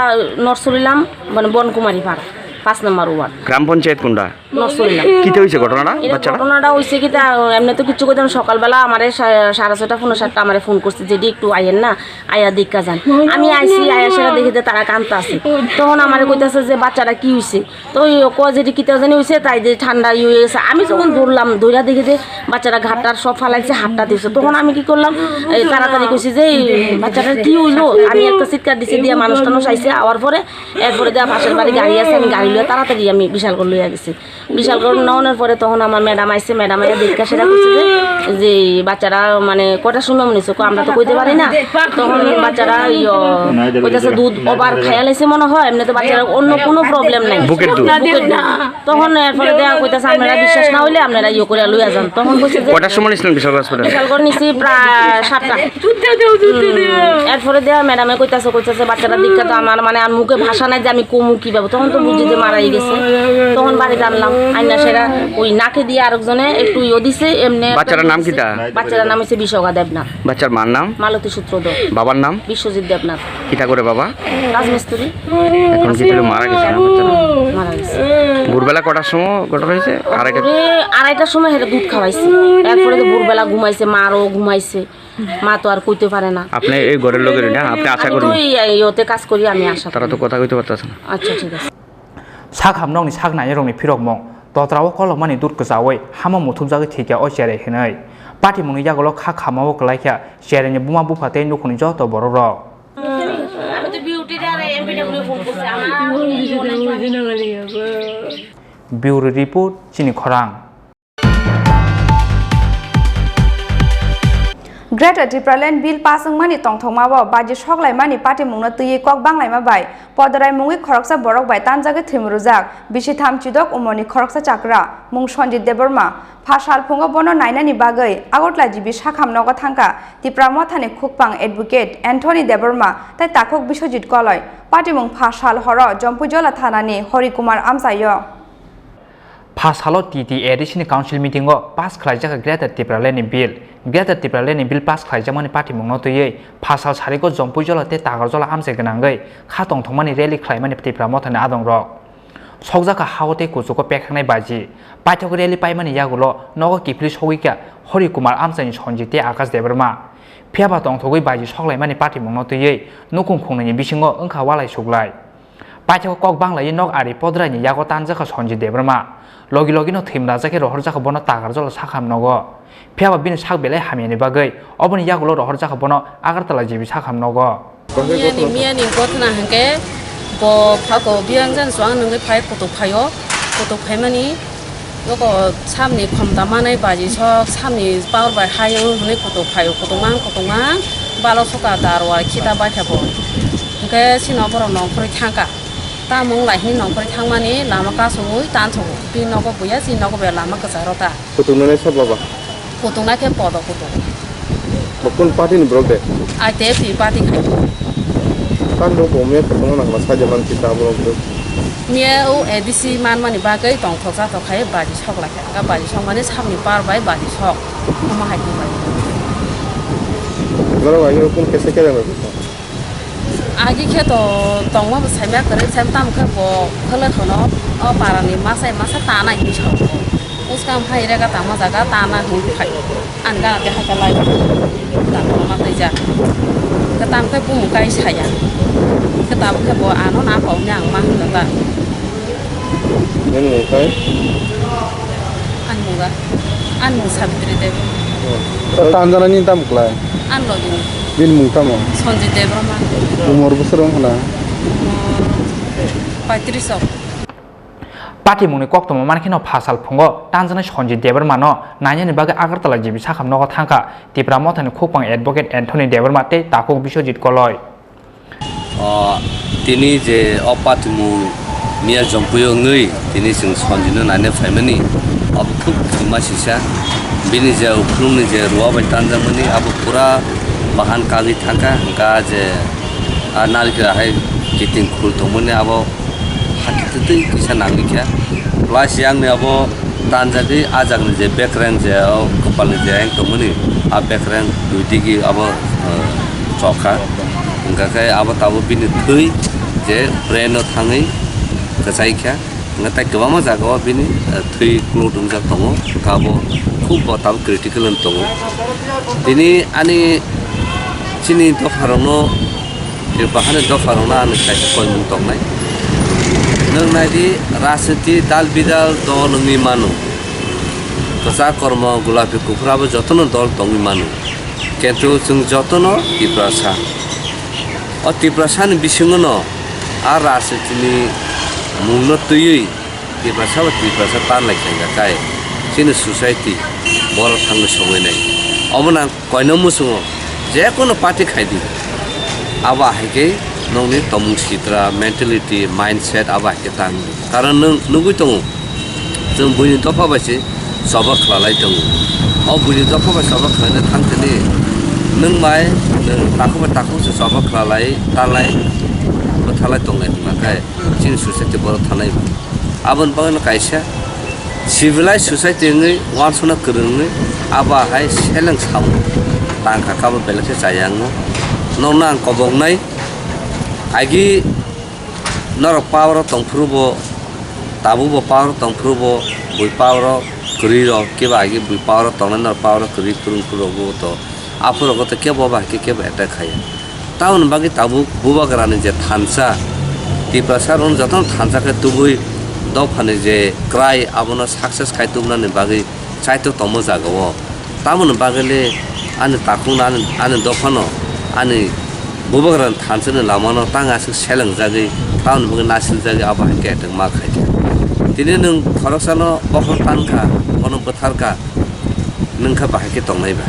নরসুরিলাম, মানে বনকুমারী পাড়া, পাঁচ নম্বর ওয়ার্ড। গ্রাম পঞ্চায়েত কোনটা? নরসুরিলাম। কিতা হইছে ঘটনাটা? এটা বাচ্চাটা? ঘটনাটা হইছে কি, তা এমনি তো কিচ্ছু কইতাম, সকালবেলা আমারে সা-, সাড়ে ছয়টা, পৌনে সাতটা আমারে ফোন করছে যে, "দি একটু আইয়েন না, আয়া দেখা যান।" আমি আইছি, আয়া সেটা দেখি যে তারা কান্তা আছে। তখন আমারে কইতাছে যে, "বাচ্চাটা কি হইছে?" তো ওই কয় যে, "এটা কিতা জানি হইছে, তাই যে ঠান্ডা ইয়ে হয়ে গেছে।" আমি যখন ধরলাম, ধইরা দেখি যে বাচ্চারা ঘাটটার সব ফালাইছে, হাতটা দিছে। তখন আমি কি করলাম, এই তাড়াতাড়ি কইছি যে, "এই বাচ্চাটার কি হইলো?" আমি একটা চিৎকার দিছি, দিয়ে মানুষ টানুষ আইছে, আওয়ার পরে, এরপরে দেয়া পাশের বাড়ি গাড়ি আছে, আমি গাড়ি তাড়াতাড়ি আমি বিশালগড় লইয়া গেছি। বিশালগড় নেওয়ানোর পরে তখন আমার ম্যাডাম আইছে, ম্যাডাম আইয়া দেখে সেটা করছে যে, যে এই বাচ্চারা মানে কটার সময় মনে হচ্ছে, আমরা তো কইতে পারি না। তখন বাচ্চারা ইয়ো কইতাছে দুধ ওভার খাইয়া লাইছে মনে হয়, এমনি তো বাচ্চারা অন্য কোনো প্রবলেম নাই। বুকের দুধ। বুকের দুধ। তখন এরপরে দেয়া কইতাছে, "আপনারা বিশ্বাস না হইলে আপনারা ইয়ে করে লইয়া যান।" তখন কইছে যে কটার সময় নিছিলেন বিশালগড় হসপিটাল? বিশালগড় নিছি প্রায় সাতটা। হুম, এরপরে দেয়া ম্যাডামে কইতাছে, কইতাছে, "বাচ্চারা দিকটা তো আমার মানে আর মুখে ভাষা নাই যে আমি কমু কিভাবে।" তখন তো বুঝছি যে মারাই গেছে। তখন বাড়িতে আনলাম, আইনা সেরা ওই নাকে দিয়ে আরেকজনে একটু ইয়ে দিছে, এমনি বাচ্চাটার নাম কিতা? বাচ্চাটার নাম হচ্ছে বিশোকা দেবনাথ। বাচ্চার মার নাম? মালতী সূত্রধর। বাবার নাম? বিশ্বজিৎ দেবনাথ। কিতা করে বাবা? রাজমিস্ত্রি। এখন কি তাহলে মারা গেছে না বাচ্চাটা? মারা গেছে। ভোরবেলা কটার সময় ঘটনা হয়েছে? আড়াইটা? ভোরে আড়াইটার সময় হেরে দুধ খাওয়াইছে। এরপরে তো ভোরবেলা ঘুমাইছে, মারও ঘুমাইছে। মা তো আর কইতে পারে না। আপনি এই ঘরের লোকের না? আপনি আশা আমি তো করবেন? এই, এই ইয়েতে কাজ করি, আমি আশা তারা তো করি। কথা কইতে পারতেছে না। আচ্ছা, ঠিক আছে। Sak hamnokni sak nainai rokni phirokmung. Totra o kolokmani dut kwchaui hama muthupjagwi thwikha o cherai hwnwi. Patimungni yagulo kha khama o kwlaikha cherai ni buma bupha tei nukhungni joto borok rok. Bureau report, chini khorang. Greater Tipraland Bill pass wngmani tongthokmao baji soklaimani patimungno twiwi kok banglaima bai podorai mungwi khoroksa borok bai tanjagwi thwimrwjak bisi tham chidok umorni khoroksa chakra mung Sanjit Debbarma. Pha salphungo bono nainani bagwi Agartala G B sakham nogo thangkha Tipra Mothani khukpang advocate Anthony Debbarma tei takhuk Biswajit Koloi. Patimung pha sal horo Jompuijola thanani Hori Kumar amchaio. Pha salo T T A D C ni council meeting o pass khlaijak Greater Tipraland ni bill. Greater Tipraland ni bill pass khlaijakmani patimungno twiwi pha sal sarigo Jompuijola tei Takarjola amchai gwnangwi kha tongthokmani rally khlaimani Tipra Mothani adongrok. Sokjakha ha-o tei kuchugo pekhangnai baji. Paithak rally paimani yagulo nogo kiphilwi sogwikha Hori Kumar amchaini Sanjit tei Akash Debbarma. Phiyaba tongthogwi baji soklaimani patimungno twiwi nukhung khungnaini bisingo wngkha walai suklai. Paithakgo kok banglaiwi nok ari podraini yago tanjakha Sanjit Debbarma. Logi logino thwimrajak khe rohorjakha bono Takarjola sakham nogo. Phiyaba bini sak belai hamyani bagwi oboni yagulo rohorjakha bono Agartala G B sakham nogo. Miyani, miyani gotna hwnkhe bo phako biyang jan chuang nungwi phai kutuk phaio, kutuk phaimani nogo samni khomta manai baji sok, samni power bai hai wng hwnwi kutuk phaio, kutuk mang, kutuk mang, balo suka darwa khita baikha bo. Hwnkhe chini borok nongkhorwi thangkha, tamo wng lai hwnwi nongkhorwi thangmani lama kasugwi tansukgo, bini nogo buya, chini nogo buya lama kwcharo ta. Kutung nani sabo ba? Kutung na khe podo kutung. Bo kun party ni borok de? I T F ni party khai. Kan do bo me kutung na ma saja man kita borok de. Miya o A D C man mani bagwi tong thok ja thok khai baji sok lai kha. Ka baji sok mani samni par bai baji sok. Omo hai khe bai. Borok bai kun kesa kere ba? Agi khe to tongma bo saimya kwrwi, saimya tamo khe bo khwlai kheno o parani masa masa tana hinwi sao. Uskang hai rega tangma jaga tana hinwi phai. Ani gana tei hai khe lai tangma ma twijak. Khe tamo khe bumung kai saya. Khe tamo khe bo ano na kok ni ang ma hwnda ta. Nini mung khe? Ani mung ga? Ani mung Sabitri Devi. Oh. Tanjana ni tam klai? Ani logi ni. Bini mung tamo? Sanjit Debbarma. Umor bosor wng hwna? Umor paitris o. Patimungni koktwma mankheno phasal phungo tanjaknai Sanjit Debbarmano nainani bagwi Agartala G B sakham nogo thangkha Tipra Mothani khukpang advocate Anthony Debbarma tei takhuk Biswajit Koloi. O, tini je o patimung miya Jompuio wngwi tini chwng Sanjitno naina phaimani, abo khub khima sisa. Bini je ukhulungni je rua bai tanjakmani, abo pura bahan kagwi thangkha, hwnkha je a narikra hai kiting khul tongmani, abo hakhe twi kisa nanglikha. Plus yakni abo tanjagwi, a jagni je bekreng je o kwpalni je ayang tongmani, a bekreng dui digi abo, eh, chokha. Hwnkha khe abo tabuk bini thwi je brain o thangwi kwchai kha. Hwnkha tei kwbangma jaga o bini, eh, thwi clot wngjak tongo. Hwnkha abo khub bo tabuk critical wng tongo. Tini ani chini dopharokno Tripura hani dopharokno ani kaisa koimung tongnai. Nwng nai di, rajniti dal bidal dol wngwi mano. Kwchak kormo gulapi kuphur abo jotono dol tongwi mano. Kintu chwng jotono Tiprasa. O Tiprasani bisingono a rajnitini Mungno twiwi Tiprasa ba Tiprasa tan lai khlaijak kai chini society borok thangwi songwi nai. Omo nang koino muchungo je kono party khai di. Abo hai khe nokni tomung sitra, mentality, mindset abo hai khe tang. Karon nwng nugwi tongo, chwng buini dopha bai se choba khwlalai tongo. O buini dopha bai choba khwlaina thang thani nwng bai nwng takhuk bai takhuk se choba khwlalai, talai, bwthalai tonglai hwnka khe chini society borok thanai bo. Aboni bagwino kaisa civilized society wngwi uansukna kwrwng wngwi abo hai seleng samung tangkha kabo belai khe chaya wngo. Nokno ang koboknai agi norok power o tongphuru bo, tabuk bo power o tongphuru bo, bui power o kwrwi rok kebo agi bui power o tongnai norok power o kwrwi kwrwng phuru rok bo to aphuru rok to kebo ba hai khe kebo attack khaiya. Tamoni bagwi tabuk Bubagrani je thansa, Tiprasa rokno jotono thansa khe tubui dophani je kwrai abono success khai tubunani bagwi chaito tongmo jagao. Tamoni bagwi le ani takhukno ani, ani dophano ani Bubagrani thansani lamano tang aswk selengjagwi tamoni bagwi nasiljagwi abo hai khe attack ma khaikha. Tini nwng khoroksano bokhorok tankha, bono bwtharkha, nwng kha bahai khe tongnai ba?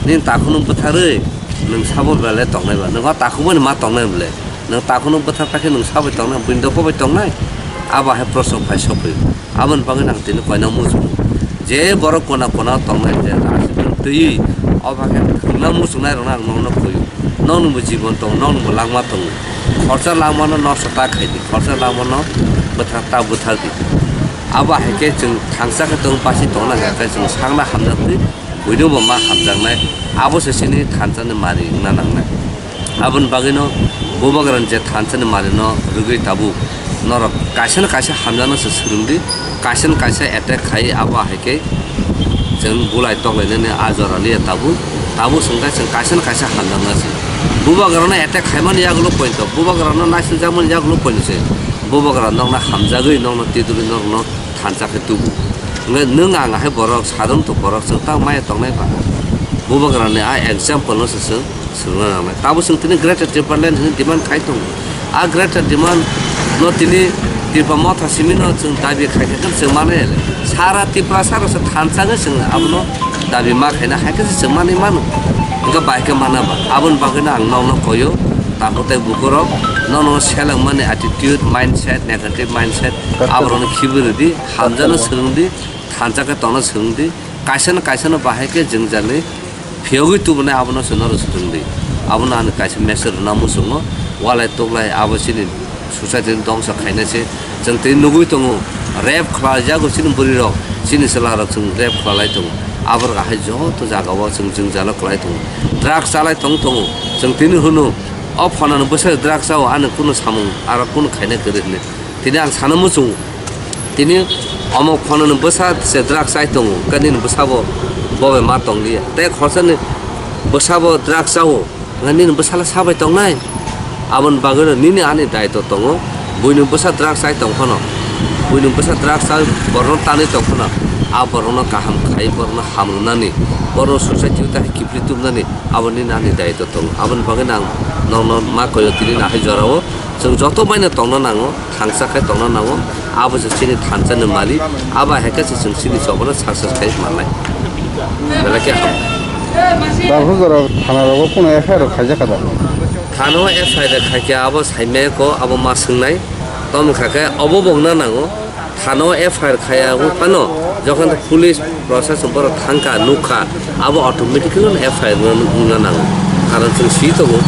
Nini takhukno bwtharwi nwng sabo belai tongnai ba? Nwng o takhukmani ma tongnai bole? Nwng takhukno bwthar paikhe nwng sabai tongnai, buini dopha bai tongnai? Abo hai proshno phai sophi. Aboni bagwi ang tini koina muchungo. Je borok kona kona tongnai je rajniti twiwi, o bagwi thwngna muchungnai rokno ang nokno koi. Nokni bo jibon tongo, nokni bo langma tongo. Khorsa langmano nosto ta khai di, khorsa langmano bwthar ta bwthar di. Abo hai khe chwng thangsa khe tong pasi tongna hwnkha khe chwng sakna hamjakdi, buino bo ma hamjaknai. Abo se chini thansani mari wngna nangnai. Aboni bagwino Bubagrani je thansani marino rwgwi tabuk norok kaisa na kaisa hamjakna se swrwngdi, kaisa na kaisa attack khai abo hai khe chwng bulai toklainani a jora liya tabuk, tabuk chwng khe chwng kaisa na kaisa hamjakna se. Bubagrano attack khaimani yagulo poito, Bubagrano naisingjakmani yagulo poito se. Bubagra nokno hamjagwi nokno tidulwi nokno thansa khe tubu. Hwnkhe nwng ang hai borok sadhon to borok chwng ta maya tongnai ba. Bubagrani a example no se chwng swrwngna nangnai. Tabuk chwng tini Greater Tipraland hwnwi demand khai tongo. A Greater Demand no tini Tipra Motha simi no chwng dabi khai khe chwng manai le. Sara Tiprasa rok se thansa khe chwng abono dabi ma khaina hai khe se chwng manwi mano. Hwnkhe bai khe mana ba. Aboni bagwino ang nokno koyo. Tabuk tei bukurok nono selengmani attitude, mindset, negative mindset, aborokno khibi rwdi, hamjakno swrwngdi, thansa khe tongna swrwngdi, kaisano kaisano bahai khe jwngjal ni phiyogwi tubunai abono se norok swrwngdi. Abono ani kaisa message rwna muchungo, walai toklai abo chini society ni dongsa khaina se. Chwng tini nugwi tongo, rape khlaijago chini bwrwi rok, chini chwla rok chwng rape khlailai tongo. Aborok ahai joto jaga o chwng jwngjalo kwlai tongo, drugs chalai tong tongo. Chwng tini hwno, o phonano bwsa drugs chao, ani kunu samung aro kunu khaina kwrwi hwnwi. Tini ang sana muchungo, tini omo phonano bwsa se drugs chai tongo, hwnkhe nini bwsabo bo bai ma tong liya. Tei khorsa ni bwsabo drugs chao, hwnkhe nini bwsala sabai tongnai? Aboni bagwino nini ani daitw tongo, buini bwsa drugs chai tong phano, buini bwsa drugs chai borokno tanwi tong phano, a borokno kaham khai, borokno hamrwnani, borokno society o ta kiphilwi tubunani, abo nini ani daitw tongo. Aboni bagwino ang nokno ma koyo tini nahai jorao. Chwng joto baino tongna nango, thangsa khe tongna nango, abo se chini thansa ni malik, abo hai khe se chwng chini chobano success khai mannai. Belai khe ham. Darpur jora thana rogo kuno F I R rok khaijak kha da? Thana o F I R rok khai khe abo saimaya ko, abo ma swngnai, tamo kha khe obo bo wngna nango. Thana o F I R khaya wng phano, jokhon police process borok thangkha, nukha, abo automatically F I R wngna nango. Karon chwng si tongo,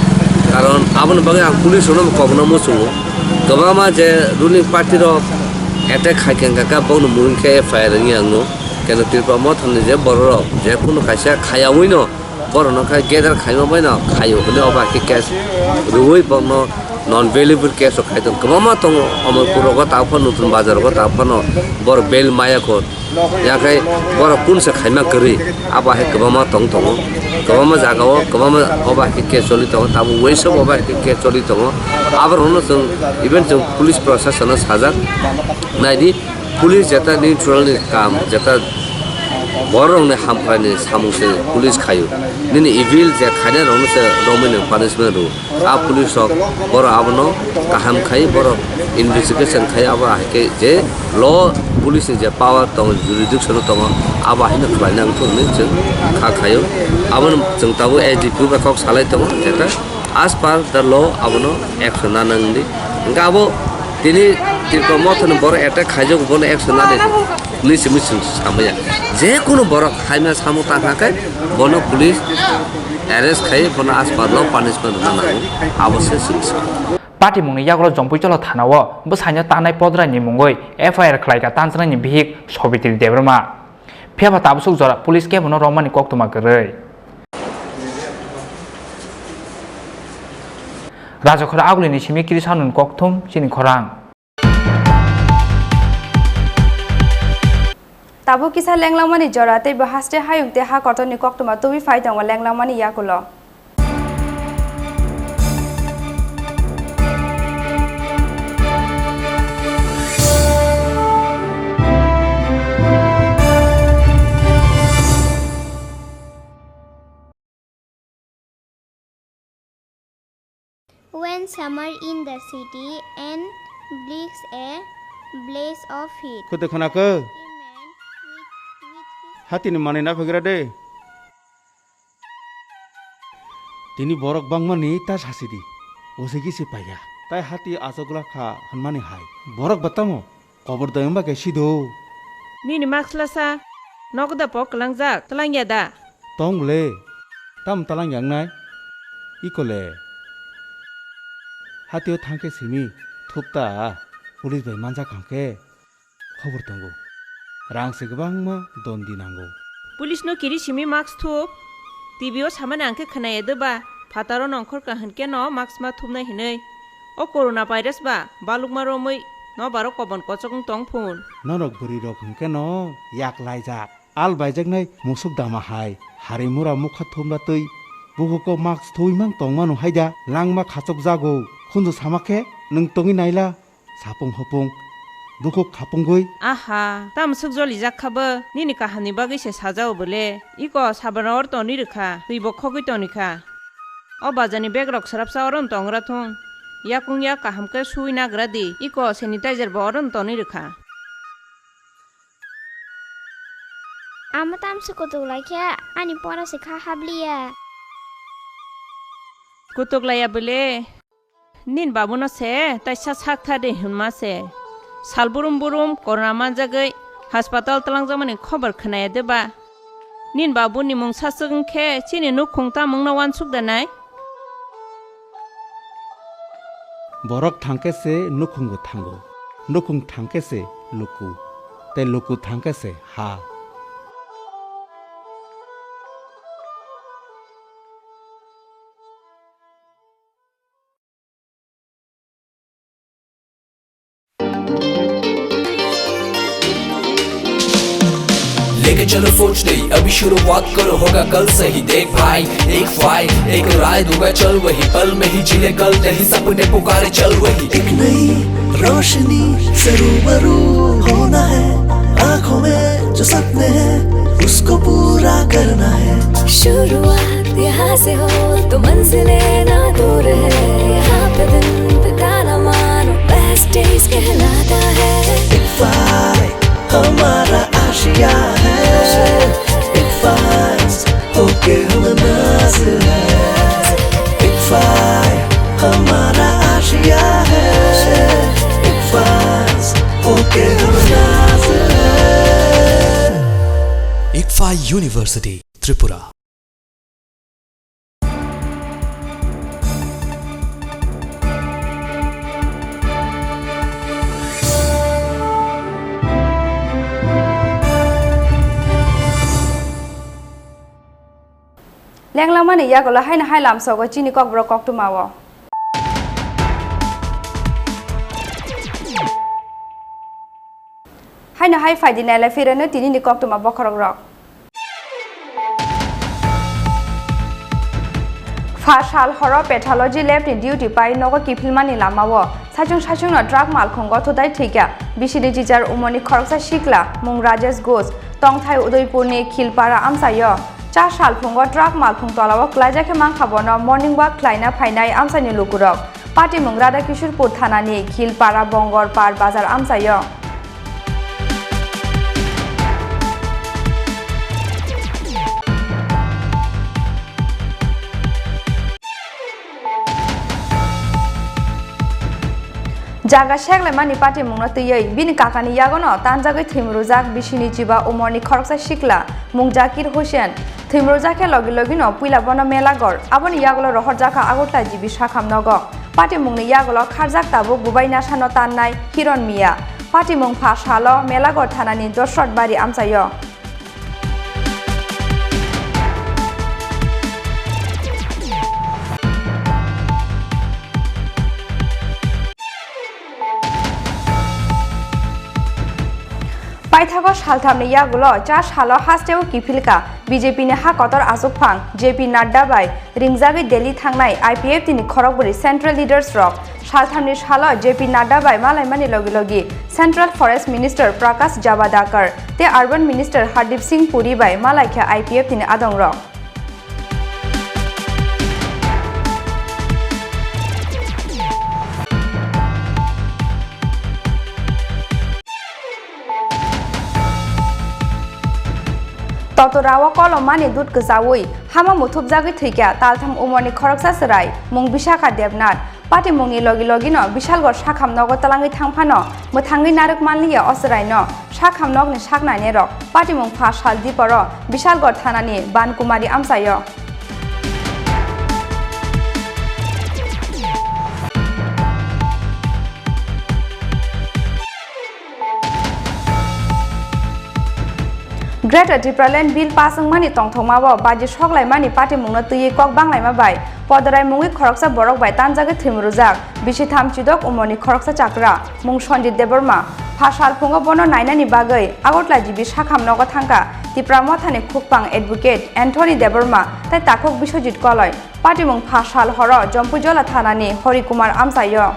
karon aboni bagwi ang police rokno kokno muchungo. Kwbangma je ruling party rok attack khai khe wngkha khe, bokno mung khe F I R wngya wngno. Keno Tripura Motha ni je borok rok, je kunu kaisa khaya wngwi no, borokno khe gather khaima bai no khaio hwnwi obo hai khe case rwui borokno non bailable case rok khai tongo. Kwbangma tongo, Amarpur rogo tabuk phano, Nutun Bazar rogo tabuk phano borok bail maya kho. Yakhai borok kunsa khaima kwrwi, abo hai kwbangma tong tongo. Kwbangma jagao kwbangma obo hai khe case choli tongo, tabuk waisa obo hai khe case choli tongo. Aborokno chwng even chwng police proshasano sajak, naidi, police jeta neutral ni kam, jeta Borokni hamkraini samung se police khaio. Nini evil je khainai rokno se romwi nwng punishment rw. A police rok borok abono kaham khai, borok investigation khai, abo hai khe je law police ni je power tongo, jurisdiction tongo, abo haino khlaina wngthok hinwi chwng kha khaio. Abono chwng tabuk S D P O bai kok salai tongo, jeta as per the law abono action nana wngdi. Hwnkhe abo tini Tripura Motha ni borok attack khaijak, bono action nani hinwi se mui chwng samaya. Je kunu borok haima samung tang kha khe bono police arrest khai bono as per law punishment rwna nango, abo se chwng sa. Patimungni yagulo Jompui Cholo thanao bwsaino tanai Podraini mungwi F I R khlaikha Tanchanaini bihik Sobitri Debbarma. Phiya ba tabuk jora police kebono romani koktwma kwrwi. Rajakhor agulini simi Krisanun kokthum chini khorang. Tabuk kisa lenglangmani jora tei bo haste hayung tei ha kotorni koktwma tubui phai tongo lenglangmani yakulo. When summer in the city and brings a blaze of heat. Khwtwi khwnakhe. A man with, with his Hatini manwi na phaikra de. Tini borok bangmani ta sasidi. Osigi se paiya. Tai hati achukla kha hwnmani hai. Borok ba tamo? Kobor dayung ba khe sido. Nini mask lasa, nogo da pok kwlangjak, twlangya da? Tong le, tam twlangya wngnai? Iko le. Hatio thangkhe simi, thupta, police bai manjak hangkhe, khobor tongo. Rang se kwbangma dondi nango. Police no kiri simi mask thup, T V o samani ang khe khwnaya de ba, phataro nongkhor kahwn khe no mask ma thupnai hinwi. O corona virus ba balukma romwi no baro kobon kochok wng tong phun. Norok bwrwi rok hwnkhe no yak laijak. Al baijaknai musuk dama hai, hari mura mukha thumla twi. Bukuko mask thuwi mang tongmano haida, langma khachok jago. Khunju sama khe nwng tongwi naila. Sapung hopung, bukhuk khapungwi. Aha, tamo swk jolijak kha bo, nini kahamni bagwi se sajao bole. Iko sabano oro tonwi rwkha, twi bo khogwi toni kha. O bazani bag rok swrapsa oro no tongra thung. Yakung yak kaham khe suwi nagra di, iko sanitizer bo oro no tonwi rwkha. Amo tamsi kutuk lai khe ani pora se kha habliya. Kutuk laiya bole. Nin babuno se taisa sak tha de hwnma se. Sal burum burum corona manjagwi hospital twlangjakmani khobor khwnaya de ba? Nin babuni mung saswk wng khe chini nukhung tamungno uansuk da nai? Borok thang khe se nukhungbo thango, nukhung thang khe se luku, tei luku thang khe se ha. लेके चलो सोच नहीं, अभी शुरुआत करो, होगा कल सही। देख भाई, एक फाइल, एक राय दूंगा, चल वही, पल में ही जी ले कल, नहीं सपने पुकारे, चल वही। एक नई रोशनी से रूबरू होना है, आंखों में जो सपने हैं, उसको पूरा करना है। शुरुआत यहाँ से हो तो मंजिलें ना दूर है, यहाँ पे दिन बिताना मानो बेस्ट डेज कहलाता है। इक्फा हमारा आशिया है, इक्फा होके हम नाज है, इक्फा हमारा आशिया है, इक्फा होके हम नाज है। Ikfa University, Tripura. Lenglamani yagulo haino hai lamsogo chini kokborok koktwmao. Haino hai phaidi nailai phirano tinini koktwma bokhorokrok. Pha sal horo pathology lab ni duty pai nogo kiphilmani lamao saichung saichungno truck malkhungo thutai thwikha bisini jijak umorni khoroksa sikla mung Rajesh Ghosh. Tongthai Udaipurni Khilpara amchaio cha salphungo truck malphung tolao klaijak khe mankha bono morning walk khlaina phainai amchaini lukurok. Patimung Radhakishorpur thanani Khilpara Bongor Par bazar amchaio. Jaga seklaimani patimungno twiwi bini kakani yagono tanjagwi thwimrwjak bisini chiba umorni khoroksa sikla mung Zakir Hussain. Thwimrwjak khe logi logino puila bono Melagor, aboni yagulo rohorjakha Agartala G B sakham nogo. Patimungni yagulo kharjak tabuk bubai nasano tannai Hiron Miya. Patimung pha salo Melagor thanani Dosrot Bari amchaio. Paithago salthamni yagulo cha salo hasteo kiphilka B J P ni ha kotor achukphang J P Nadda bai ringjagwi Delhi thangnai I P F T ni khorokbwrwi central leaders rok. Salthamni salo J P Nadda bai malaimani logi logi Central Forest Minister Prakash Javadekar tei Urban Minister Hardeep Singh Puri bai malaikha I P F T ni adongrok. Totorao kolomani dut kwchaui hama muthubjagwi thwikha taltham umorni khoroksa chwrai mung Bisakha Debnath. Patimungni logi logino Bisalgor sakham nogo twlangwi thang phano mwthangwi narwk manliya o chwraino. Sakham nokni sak nainairok patimung pha sal diporo Bisalgor thanani Bankumari amchaio. Greater Tipraland Bill pass wngmani tongthokmao baji soklaimani patimungno twiwi kok banglaima bai podorai mungwi khoroksa borok bai tanjagwi thwimrwjak bisi tham chidok umorni khoroksa chakra mung Sanjit Debbarma. Pha salphungo bono nainani bagwi Agartala G B sakham nogo thangkha Tipra Mothani khukpang advocate Anthony Debbarma tei takhuk Biswajit Koloi. Patimung pha sal horo Jampuijala thanani Hari Kumar amchaio.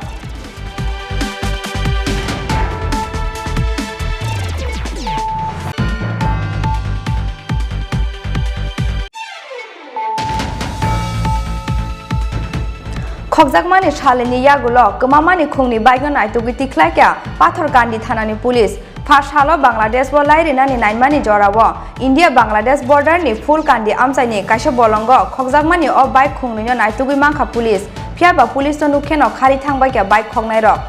Khokjakmani salni yagulo kwmamani khungni bike no naitugwi tikhlaikha Pathorkandi thanani police. Pha salo Bangladesh o lai rinani naimani jorao India Bangladesh border ni Phulkandi amchaini kaisa bolongo khokjakmani o bike khungnwino naitugwi mankha police. Phiyaba police no nukkheno khari thangbaikha bike khoknairok.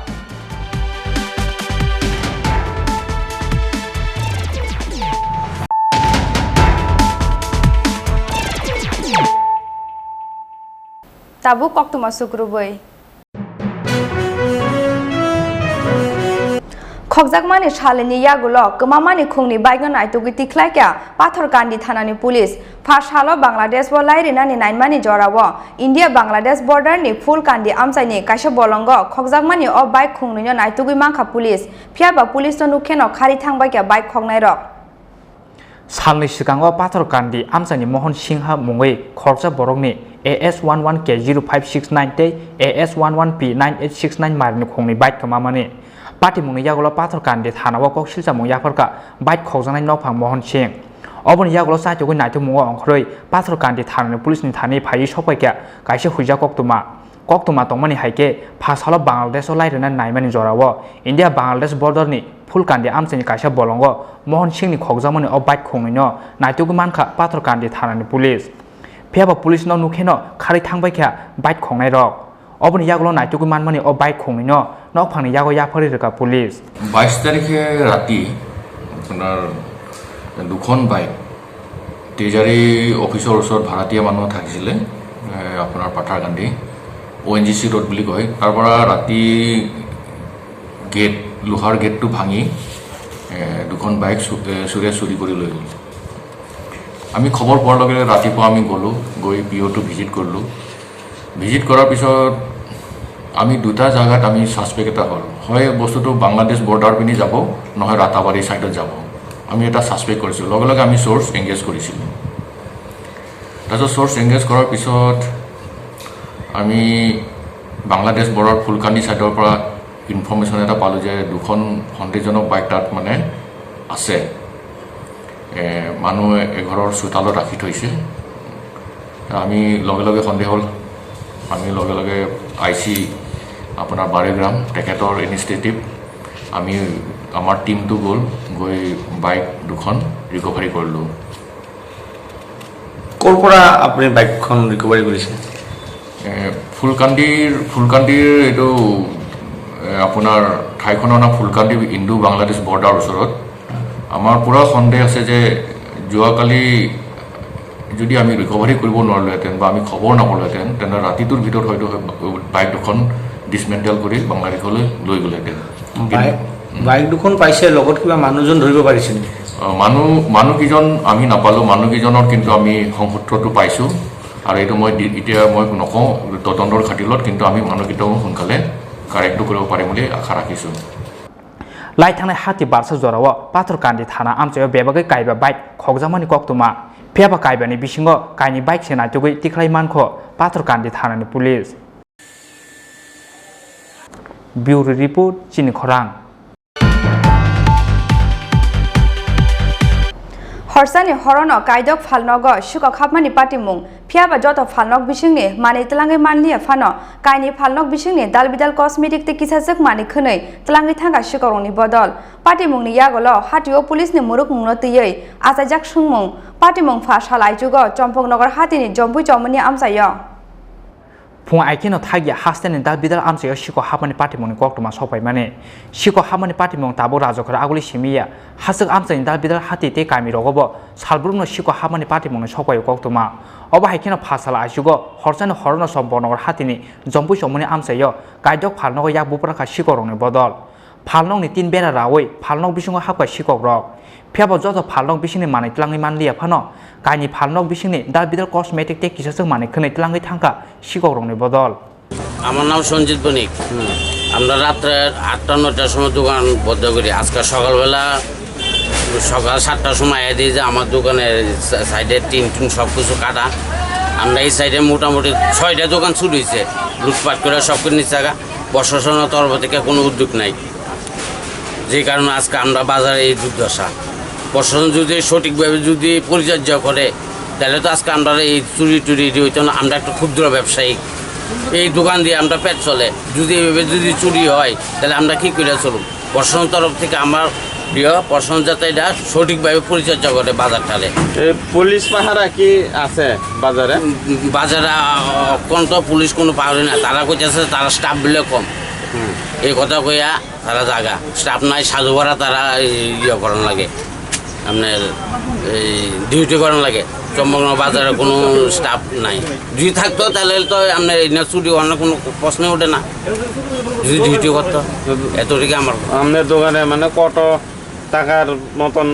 Tabuk koktwma sukrubwi. Khokjakmani salni yagulo kwmamani khungni bike no naitugwi tikhlaikha Pathorkandi thanani police. Pha salo Bangladesh o lai rinani naimani jorao India Bangladesh border ni Phulkandi amchaini kaisa bolongo khokjakmani o bike khungnwino naitugwi mankha police. Phiyaba police no nukkheno khari thangbaikha bike khoknairok. Salni swkango Pathorkandi amchaini Mohon Singha mungwi khoroksa borokni A S one one K zero five six nine tei A S one one P nine eight six nine marini khungni bike kwmamani. Patimungni yagulo Pathorkandi thanao kok silchamung yapharkha bike khokjaknai nokphang Mohon Singh. Oboni yagulo chaitugwi naitugmungo ongkhorwi Pathorkandi thanani police ni thani phaiwi sokpaikha kaisa huijak koktwma. Koktwma tongmani hai khe, pha salo Bangladesh o lai rwna naimani jorao India Bangladesh border ni Phulkandi amchaini kaisa bolongo Mohon Singh ni khokjakmani o bike khungnwi no naitugwi mankha Pathorkandi thanani police. Phiyaba police no nukhe no kharwi thangbaikha bike khongnai rok. Oboni yagulo naitugwi manmani o bike khungnwi no nokphangni yago yapharwi rwkha police. বাইছ তাৰিখে ৰাতি আপোনাৰ দুখন bike treasury অফিচৰ ওচৰত ভাড়াতীয়া মানুহ থাকিছিলে, এ, আপোনাৰ পাথাৰকান্দি অ' এন জি চি ৰোড বুলি কয়। তাৰ পৰা ৰাতি গেট, লোহাৰ গেটটো ভাঙি, এ, দুখন বাইক চু-, এ, চুৰে চুৰি কৰি লৈ গ'ল। আমি খবৰ পোৱাৰ লগে লগে ৰাতিপুৱা আমি গ'লোঁ, গৈ পি অ'টো ভিজিট কৰিলোঁ। ভিজিট কৰাৰ পিছত আমি দুটা জাগাত আমি ছাছপেক্ট এটা হ'ল, হয় বস্তুটো বাংলাদেশ বৰ্ডাৰ পিনে যাব, নহয় ৰাতাবাৰী ছাইডত যাব। আমি এটা ছাছপেক্ট কৰিছিলোঁ, লগে লগে আমি চ'ৰ্চ এংগেজ কৰিছিলোঁ। তাৰপিছত চ'ৰ্চ এংগেজ কৰাৰ পিছত আমি বাংলাদেশ বৰ্ডাৰ ফুলকান্দি ছাইডৰ পৰা ইনফৰ্মেশ্যন এটা পালোঁ যে দুখন সন্দেহজনক বাইক তাত মানে আছে। এ, মানুহ এঘৰৰ চোতালত ৰাখি থৈছে। আমি লগে লগে সন্দেহ হ'ল, আমি লগে লগে আই চি আপোনাৰ বাৰেগ্ৰাম তেখেতৰ ইনিচিয়েটিভ, আমি, আমাৰ টিমটো গ'ল, গৈ বাইক দুখন ৰিকভাৰী কৰিলোঁ। ক'ৰ পৰা আপুনি বাইকখন ৰিকভাৰী কৰিছে? এ, ফুলকান্দিৰ, ফুলকান্দিৰ এইটো, এ, আপোনাৰ ঠাইখনৰ নাম ফুলকান্দি, ইণ্ডো বাংলাদেশ বৰ্ডাৰ ওচৰত। আমাৰ পূৰা সন্দেহ আছে যে যোৱাকালি যদি আমি ৰিকভাৰী কৰিব নোৱাৰিলোহেঁতেন বা আমি খবৰ নাপালোহেঁতেন, তেন্তে ৰাতিটোৰ ভিতৰত হয়তো বাইক দুখন ডিছমেণ্টেল কৰি বাংলাদেশলৈ লৈ গ'লহেঁতেন। বাইক, বাইক দুখন পাইছে, লগত কিবা মানুহজন ধৰিব পাৰিছে নেকি? অ, মানুহ, মানুহকেইজন আমি নাপালোঁ, মানুহকেইজনৰ কিন্তু আমি সংসূত্ৰটো পাইছোঁ আৰু এইটো মই দি-, এতিয়া মই নকওঁ, তদন্তৰ খাতিৰত কিন্তু আমি মানুহকেইটাও সোনকালে কাৰেক্টটো কৰিব পাৰিম বুলি আশা ৰাখিছোঁ। Lai thangnai hati barsa jorao Pathorkandi thana amchaio bebagwi kaiba bike khokjakmani koktwma. Phiyaba kaibani bisingo kainwi bike se naitugwi tikhlai mankho Pathorkandi thanani police. Bureau Report, Chini Khorang. Horsani horono kaidok phalnogo sikok hapmani patimung, phiyaba joto phalnok bisingni manwi twlangwi manliya phano, kainwi phalnok bisingni dalbidal cosmetic tei kisachwk manwi khwnwi twlangwi thangkha sikokrokni bodol. Patimungni yagolo hatio police ni murukmungno twiwi achaijak swngmung. Patimung pha sal aichugo Chompoknogor hatini Jompui Chomoni amchaio. Phung ai kheno thagya hasteni dalbidal amchaio sikok hapmani patimungni koktwma sokpaimani. Sikok hapmani patimung tabuk Rajakhor aguli simi ya. Hachwk amchaini dalbidal hati tei kamirogobo salbrumno sikok hapmani patimungni sokpaio koktwma. Obo hai kheno pha sal aichugo horsani horono Chompoknogor hatini Jompui Chomoni amchaio kaidok phalnogo yak bupra kha sikokrokni bodol. Phalnokni tin bera raui phalnok bisingo hapkha sikokrok. Phiyaba joto phalnok bisingni manwi twlangwi manliya phano, kainwi phalnok bisingni dalbidal cosmetic tei kisachwk manwi khwnwi twlangwi thangkha sikokrokni bodol. আমার নাম সঞ্জিত বণিক। আমরা রাত্রে আটটা নয়টার সময় দোকান বন্ধ করি। আজকে সকালবেলা, সকাল সাতটার সময় এসে দিয়ে যে আমার দোকানের সা-, সাইডে টিন টিন সব কিছু কাটা। আমরা এই সাইডে মোটামুটি ছয়টা দোকান চুরি হয়েছে, লুটপাট করে সব কিছু নিচ্ছে। প্রশাসনের তরফ থেকে কোনো উদ্যোগ নাই, যে কারণে আজকে আমরা বাজারে এই দুর্দশা। প্রশাসন যদি সঠিকভাবে যদি পরিচর্যা করে, তাহলে তো আজকে আমরা এই চুরি টুরি এটি হইতো না। আমরা একটা ক্ষুদ্র ব্যবসায়ী, এই দোকান দিয়ে আমরা পেট চলে। যদি এভাবে যদি চুরি হয়, তাহলে আমরা কি করে চলব? প্রশাসন তরফ থেকে আমার প্রিয় প্রশাসন যাতে এটা সঠিকভাবে পরিচর্যা করে বাজারটারে। এ, পুলিশ পাহারা কি আছে বাজারে? উম, বাজারে, আহ, অত্যন্ত পুলিশ কোনো পাহাড়ি না, তারা কইতেছে তারা স্টাফ বলে কম। হুম। এই কথা কইয়া তারা জাগা, স্টাফ নাই, সাজু করা তারা এই ইয়ে করার লাগে, আপনার এই ডিউটি করার লাগে। চম্পকনগর বাজারে কোনো স্টাফ নাই, যদি থাকতো তাহলে তো আপনার এই না চুরি অন্য কোনো প্রশ্ন ওঠে না, যদি ডিউটি করতো। এতটুকু আমার আপনার দোকানে মানে কত টাকার মতন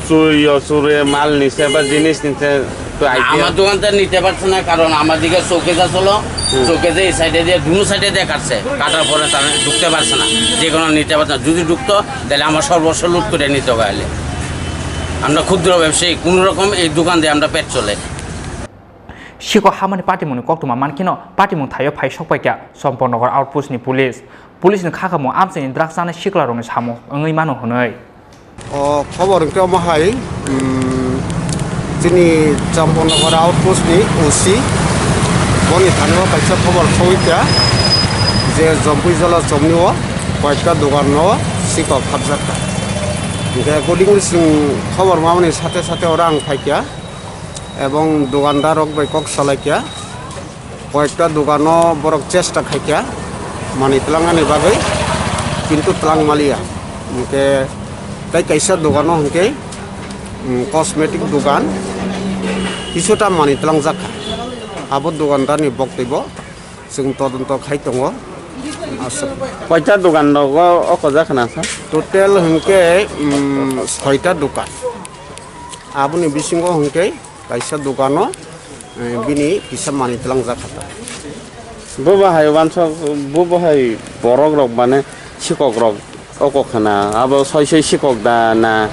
চুরি, চুরে মাল নিছে বা জিনিস নিছে, একটু আইডিয়া? আমার দোকান তো নিতে পারছে না, কারণ আমার দিকে চোখে যা চলো, হুম। চোখে যে এই সাইডে দিয়ে, দুনো সাইডে দিয়ে কাটছে, কাটার পরে তারা ঢুকতে পারছে না, যে কোনো নিতে পারছে না। যদি ঢুকতো, তাহলে আমার সর্বস্ব লুট করে নিতে হবে। আইলে আমরা ক্ষুদ্র ব্যবসায়ী, কোনো রকম এই দোকান দিয়ে আমরা পেট চলে। Siko hamani patimungni koktwma mankheno patimung thaio phai sokpaikha Chompoknogor outpost ni police. Police ni khakamung amchaini drugs chanai siklarokni samung wngwi mano hwnwi. O khobor hwnkhe omo hai, um, chini Chompoknogor outpost ni O C boni thani o kaisa khobor sogwi kha je Jompui Jola chomni o koyekta dogan no sikok hapjak kha. Hwnkhe accordingly chwng khobor mamani sate sate oro ang phaikha. Ebong dogandar rok bai kok salai kha, koyekta dogano borok chesta khai kha manwi twlangani bagwi, kintu twlang maliya. Hwnkhe tei kaisa dogano hwnkhe, um, cosmetic dogan, kisuta manwi twlangjak kha, abo dogandarni boktwibo chwng todonto khai tongo. Aswk. Koita dogan rogo oko jak khna sa? Total hwnkhe, um, soita dogan. Aboni bisingo hwnkhe kaisa dogano, eh, bini kisa manwi twlangjak kha ta. Bo bahai wansok, bo bahai borok rok mane sikok rok oko khna, abo soi soi sikok da na,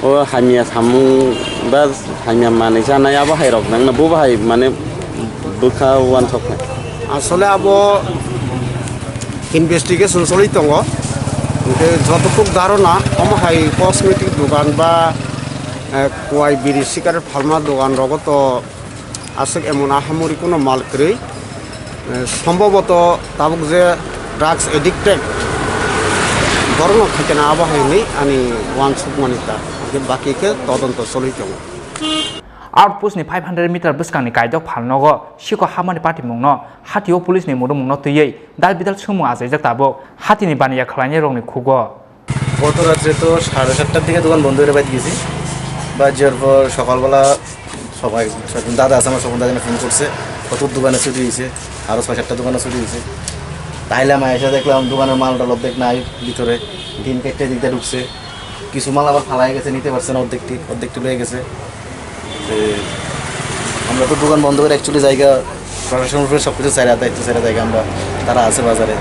o hamya samung ba hamya manwi chanai abo hai rok nang na, bo bahai mane bwkha wansok kha. Asole abo investigation choli tongo, hwnkhe jotokhuk dharona omo hai cosmetic dogan ba Eh, kuai biri sigaret phalma dogan rogo to aswk emon ahamori kuno mal kwrwi. Eh, somboboto tabuk je drugs addicted borokno khaikena abo hai hwnwi ani uansukmani ta. Hwnkhe baki khe todonto choli tongo. Outpost ni five hundred meter bwskangni kaidok phalnogo siko hamani patimungno hatio police ni mudumungno twiwi dal bidal swngmung achaijak tabuk hatini baniya khwlainairokni khugo. গত রাত্রে তো সাড়ে সাতটার দিকে দোকান বন্ধ করে বাইরে গেছি। বাইরে যাওয়ার পর সকালবেলা সবাই, দাদা আছে আমার, স্বপন দাদাকে ফোন করছে, কত দোকানে চুরি হয়েছে, আরও ছয় সাতটা দোকানে চুরি হয়েছে। তাইলে আমি এসে দেখলাম দোকানের মালটা অর্ধেক নাই ভিতরে, টিন কেটে দিকটা ঢুকছে, কিছু মাল আবার ফালাই গেছে, নিতে পারছে না, অর্ধেকটি অর্ধেকটি লয়ে গেছে। তো আমরা তো দোকান বন্ধ করে অ্যাকচুয়ালি জায়গা, প্রশাসনের উপরে সব কিছু ছেড়ে, দায়িত্ব ছেড়ে জায়গা আমরা, তারা আছে বাজারে।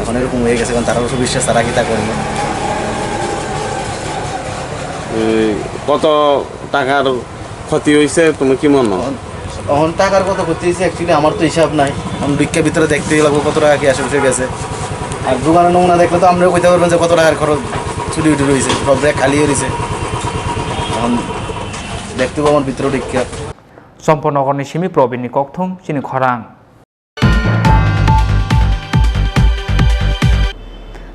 এখন এরকম হয়ে গেছে, কারণ তারার উপর বিশ্বাস, তারা কি তা করবে। এই কত টাকার ক্ষতি হয়েছে তুমি কি মনে হয়? এখন টাকার কত ক্ষতি হয়েছে, অ্যাকচুয়ালি আমার তো হিসাব নাই। এখন ভিক্ষা ভিতরে দেখতেই লাগবো কত টাকা কি আশেপাশে গেছে। আর দোকানের নমুনা দেখলে তো আমরাও কইতে পারবেন যে কত টাকার খরচ, চুরি উটি রয়েছে, সব ব্যাগ খালি হয়ে রয়েছে। এখন দেখতে পাবো আমার ভিতরে ভিক্ষা। Chomponogorni simi Probinni kokthung chini khorang.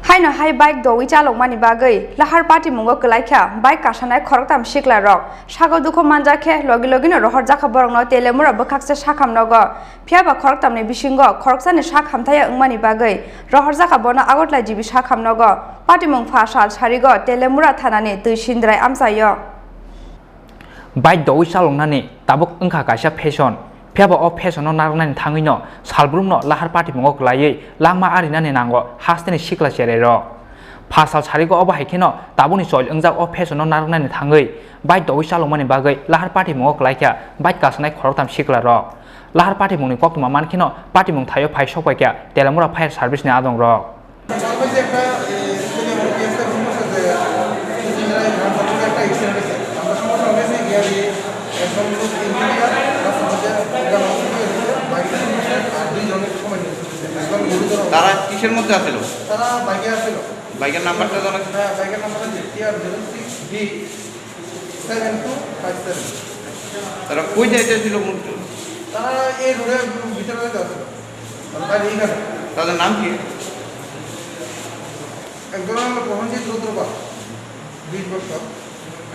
Haino hai bike dowi chalokmani bagwi lahar patimungo kwlaikha bike kasanai khoroktham siklarok. Sago dukhu manjak khe logi logino rohorjakha borokno Telemura bwkhakse sakham nogo. Phiyaba khoroktamni bisingo khoroksani sak hamthaya wngmani bagwi rohorjakha bono Agartala G B sakham nogo. Patimung pha sal sarigo Telemura thanani twi sindrai amchaio. Bike dowi chaloknani tabuk wngkha kaisa fashion. Phiyaba o fashion-no narwknani thangwino salbrumno lahar patimungo kwlaiwi langma arinani nango hasteni sikla cherairok. Pha sal sarigo obo hai kheno tabukni chol wngjak o fashion-no narwknani thangwi bike dowi chalokmani bagwi lahar patimungo kwlaikha bike kasanai khoroktham siklarok. Lahar patimungni koktwma mankheno patimung thaio phai sokpaikha Telemura Fire Service-ni adongrok. তার মধ্যে একটা, এ, যদি আমার কেসটা ভুল করছে যে, engineering branch থেকে একটা অ্যাক্সিডেন্ট হয়েছে। আমরা সমস্যা হয়েছে, গিয়ে আমি একজন লোক ইঞ্জিনিয়ার, তার সাথে গ্রাম থেকে এসেছে, বাইকে আর দুইজনের সময় নিয়েছে। একজন গুরুতর অবস্থা। তারা কিসের মধ্যে আছিল? তারা বাইকে আছিল। বাইকের নাম্বারটা জানা? হ্যাঁ, বাইকের নাম্বারটা দেখছি আর zero six B seven two five seven. তারা কই যাইতেছিল মূলত? তারা এই রোডের ভিতরে যাইতেছিল। তাদের নাম কি? একজন হলো প্রসেনজিৎ রুদ্রপাল, বিশ বছর,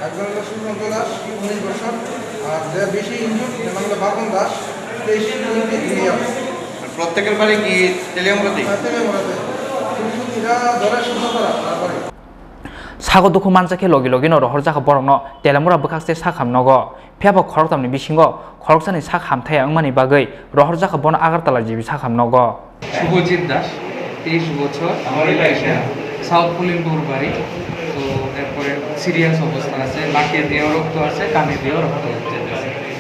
একজন হলো সুশান্ত দাস, উনিশ বছর, আর যে বেশি ইনজুর্ড, এর নাম হলো বাপন দাস, তেইশ টোয়েন্টি থ্রি ইয়ার্স। প্রত্যেকের বাড়ি কি তেলিয়ামুড়াতে? হ্যাঁ, তেলিয়ামুড়াতে। শুধু এরা ধরে শুদ্ধ করা, তারপরে। Sago dukhu manjakhe logi logino rohorjakha borokno Telemura bwkhakse sakham nogo. Phiyaba khoroktamni bisingo khoroksani sak hamthaya wngmani bagwi rohorjakha bono Agartala G B sakham nogo. Subhajit দাস, তেইশ বছর, সাউথ কলিমপুর বাড়ি। তো এরপরে সিরিয়াস অবস্থা আছে, নাকে দিয়েও রক্ত আছে, কানে দিয়েও রক্ত আছে।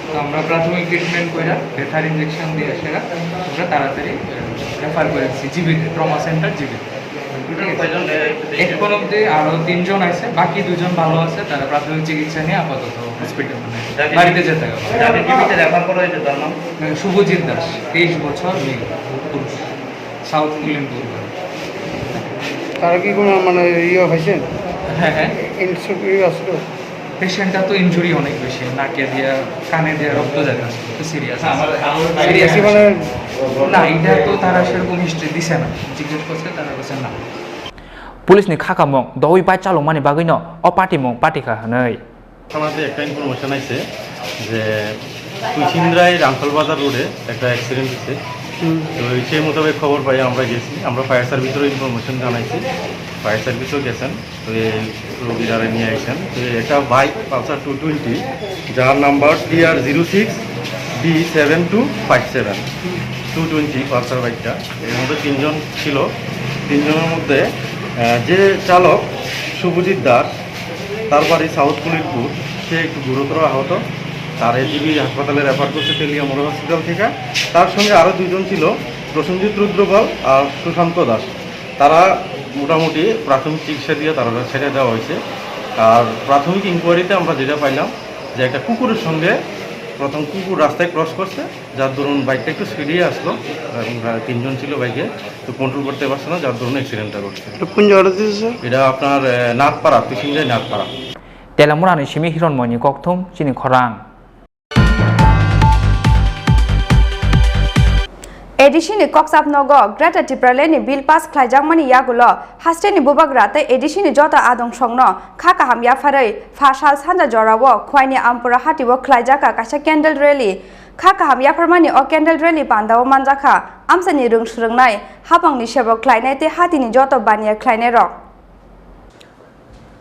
তো আমরা প্রাথমিক ট্রিটমেন্ট কইরা ব্যথার ইনজেকশন দিয়ে সেরা আমরা তাড়াতাড়ি রেফার করে দিচ্ছি জিবিতে, ট্রমা সেন্টার জিবিতে। এখন অবধি আরো তিনজন আছে, বাকি দুজন ভালো আছে, তারা প্রাথমিক চিকিৎসা নিয়ে আপাতত হসপিটাল, মানে, যাকে বাড়িতে যেতে হবে। যাকে জিবিতে রেফার করা হয়েছে তার নাম? শুভজিৎ দাস, তেইশ বছর, মেয়ে, পুরুষ, সাউথ কলিমপুর। তারা কি কোনো, মানে, ইয়ে হয়েছে? হ্যাঁ, হ্যাঁ। ইনসুখ ইয়ে আসলো? পেশেন্টটা তো ইনজুরি অনেক বেশি, নাকে দিয়া, কানে দিয়া রক্ত যায় না, একটু সিরিয়াস আছে। সিরিয়াস কি, মানে, না, এটা তো তারা সেরকম হিস্ট্রি দিছে না, জিজ্ঞেস করছে, তারা বলছে না। Police ni khakamung dowi bai chalokmani bagwino o patimung patikha hwnwi. থানাতে একটা ইনফরমেশন আছে যে তুইসিন্দ্রায় রামফল বাজার রোডে একটা অ্যাক্সিডেন্ট হয়েছে। তো সেই মোতাবেক খবর পাই আমরা গেছি, আমরা ফায়ার সার্ভিসেরও ইনফরমেশন জানাইছি, ফায়ার সার্ভিসও গেছেন। তো এই রোগী যারা নিয়ে আসেন, তো একটা বাইক পালসার টু টোয়েন্টি, যার number T R zero six B seven two five seven, two twenty Pulsar বাইকটা। এর মধ্যে তিনজন ছিল। তিনজনের মধ্যে, আহ, যে চালক শুভজিৎ দাস, তার বাড়ি সাউথ কলিমপুর, সে একটু গুরুতর আহত। তার এজিবি হাসপাতালে রেফার করছে তেলিয়ামুড়া হসপিটাল থেকে। তার সঙ্গে আরও দুইজন ছিল, প্রসেনজিৎ রুদ্রপাল আর সুশান্ত দাস। তারা মোটামুটি প্রাথমিক চিকিৎসা দিয়ে তারা ছেড়ে দেওয়া হয়েছে। আর প্রাথমিক ইনকোয়ারিতে আমরা যেটা পাইলাম যে একটা কুকুরের সঙ্গে প্রথম কুকুর রাস্তায় ক্রস করছে, যার দরুন বাইকটা একটু স্পিডেই আসলো এবং, আহ, তিনজন ছিল বাইকে, তো কন্ট্রোল করতে পারছে না, যার দরুন অ্যাক্সিডেন্টটা ঘটছে। এটা কোন জায়গাটা দিয়েছে, স্যার? এটা আপনার, আহ, নাথপাড়া, পিসিমজাই Nathpara. Telamura ni simi Hironmoyni kokthum chini khorang. A D C ni kokchap nogo Greater Tipraland ni bill pass khlaijakmani yagulo hasteni bubagra tei A D C ni joto adong songno kha kaham yapharwi pha sal sanja jorao Khwaini Ampura hatio khlaijak kaisa candle rally. Kha kaham yapharmani o candle rally pandao manjakha amchaini rwng swrwngnai, hapangni sebok khlainai tei hatini joto baniya khlainairok.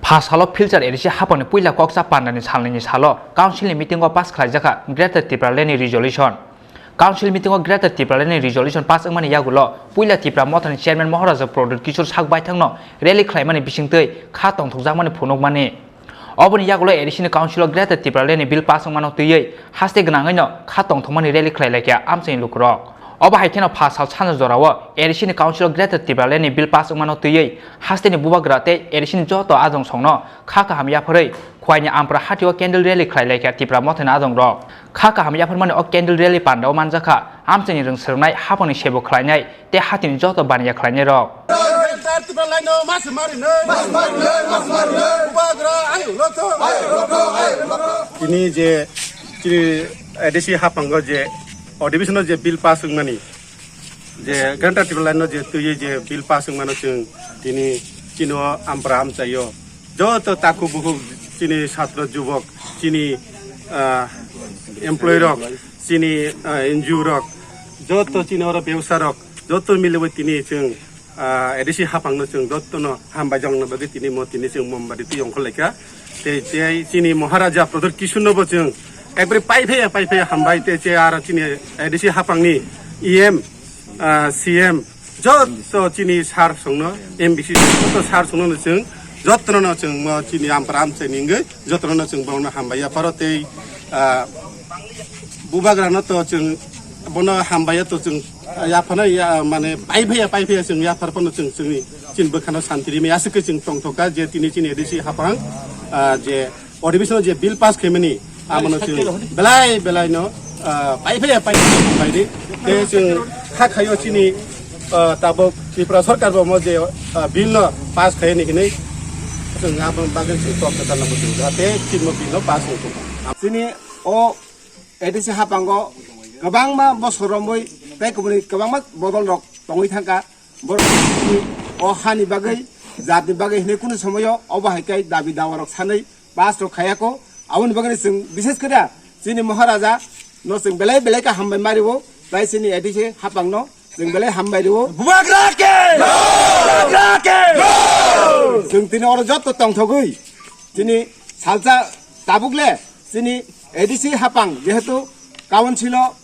Pha salo Philchar A D C hapangni puila kokchap pandani salnwini salo Council ni meeting o pass khlaijakha Greater Tipraland ni resolution. Council meeting o Greater Tipraland ni resolution pass wngmani yagulo puila Tipra Mothani Chairman Maharaja Pradyut Kishore sak baithangno rally khlaimani bisingtwi kha tongthokjakmani phunukmani. Oboni yagulo A D C ni Council o Greater Tipraland ni bill pass wngmano twiwi haste gwnangwino kha tongthokmani rally khlai laikha amchaini lukurok. Obo hai kheno pha sal sanja jorao A D C ni Council o Greater Tipraland ni bill pass wngmano twiwi hasteni bubagra tei A D C ni joto adong songno kha kaham yapharwi Khwaini Ampra hatio candle rally khlai laikha Tipra Mothani adongrok. Kha kaham yapharmani o candle rally pandao manjakha amchaini rwng swrwngnai, hapangni sebo khlainai tei hatini joto baniya khlainairok. Tini je chini A D C hapango je adhibeshon o je bill pass wngmani, je Greater Tipraland no je twiwi je bill pass wngmano chwng tini chini o Ampra amchaio joto takhuk bukhuk chini satro jubok, chini, ah, employee rok, chini, ah, N G O rok, joto chini oro bebsa rok, joto miliwi tini chwng, ah, A D C hapangno chwng jotono hambai jokna bagwi tini mo tini chwng mombati twi ongkhor laikha. Tei, tei chini Maharaja Pradyut Kishore no bo chwng ekbari paiphaya, paiphaya hambai, tei che aro chini A D C hapangni E M, ah, C M, joto chini sir songno, M D C joto sir songno no chwng, jotono no chwng mo chini Ampra amchaini wngwi, jotono no chwng bono hambai yapharo tei, ah, bubagrano to chwng bono hambai ya to chwng yaphano ya, mane paiphaya, paiphaya chwng yaphar phano chwng chwngni chini bwkhano santi rimwi aswk khe chwng tongthokha je tini chini A D C hapang, ah, je adhibeshon o je bill pass khaimani, abono chwng belai belai no, ah, paiphaya paiphaya bai di. Tei chwng kha khaio chini, ah, tabuk Tripura sorkar bo mo je, ah, bill no pass khaini hinwi chwng aboni bagwi chwng tok kwtal no muchung jate chini mo bill no pass wngthung. Chini o A D C hapango kwbangma bosor romwi tei kubuni kwbangma bodol rok tongwi thangkha. Borok o hani bagwi, jatni bagwi hinwi kunu somoyo obo hai khe dabi dawa rok sanwi pass rok khayako. Aboni bagwi chwng bishes khe da chini Maharaja no chwng belai belai khe hambai ma rio, tai chini A D C hapang no chwng belai hambai rio. Bubagra ke! Bubagra ke! Chwng tini oro joto tongthogwi chini salsa tabuk le chini A D C hapang jehetu council o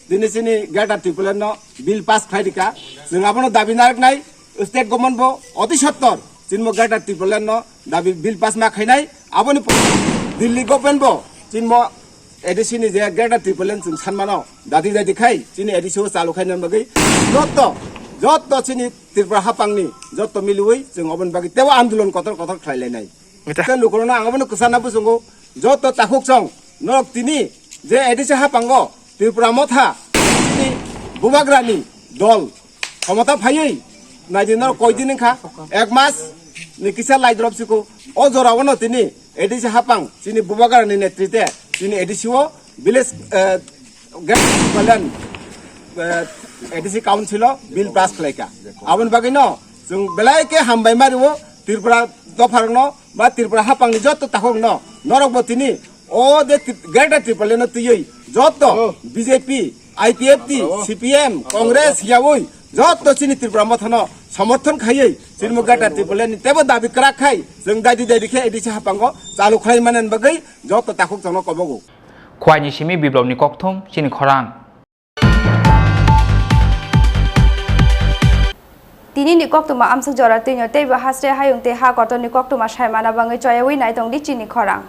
Tini chini Greater Tipraland no bill pass khlai rikha. Chwng abono dabi narwknai state government bo oti sottor chini mo Greater Tipraland no dabi bill pass ma khainai. Aboni pore Delhi government bo chini mo A D C ni je Greater Tipraland chwng sanmano dadi dadi khai chini A D C o chalu khaina bagwi jotto, jotto chini Tripura hapangni jotto miliwi chwng oboni bagwi tebo andolon kotor kotor khlai lainai. Tei lukurokno ang abono kwchana bwswngo, joto takhuk chwng norok tini je A D C hapango Tripura motha chini bubagrani dol khomota phaiwi naidi norok koi din wngkha, ek mas ni kisa lai drop siko. O jorao no tini A D C hapang chini bubagrani netrite chini A D C o village, eh, Greater Tipraland, eh, A D C council o bill pass khlaikha. Aboni bagwi no chwng belai khe hambai ma rio Tripura dopharokno ba Tripura hapangni joto takhukno norokbo tini o je Tri-, Greater Tipraland no twiwi joto B J P, I P F T, C P M, Congress yaui joto chini Tripura mothano somorthon khaiwi chini mo Greater Tipraland ni tebo dabi kwrak khai chwng daidi daidi khe A D C hapango chalu khlai mani bagwi joto takhuk chwngno kobogo. Khwaini simi biplopni kokthum chini khorang. Tini ni koktwma amswk jora twino teibo haste hayung tei ha kotorni koktwma saimana bagwi choyawi naitongdi chini khorang.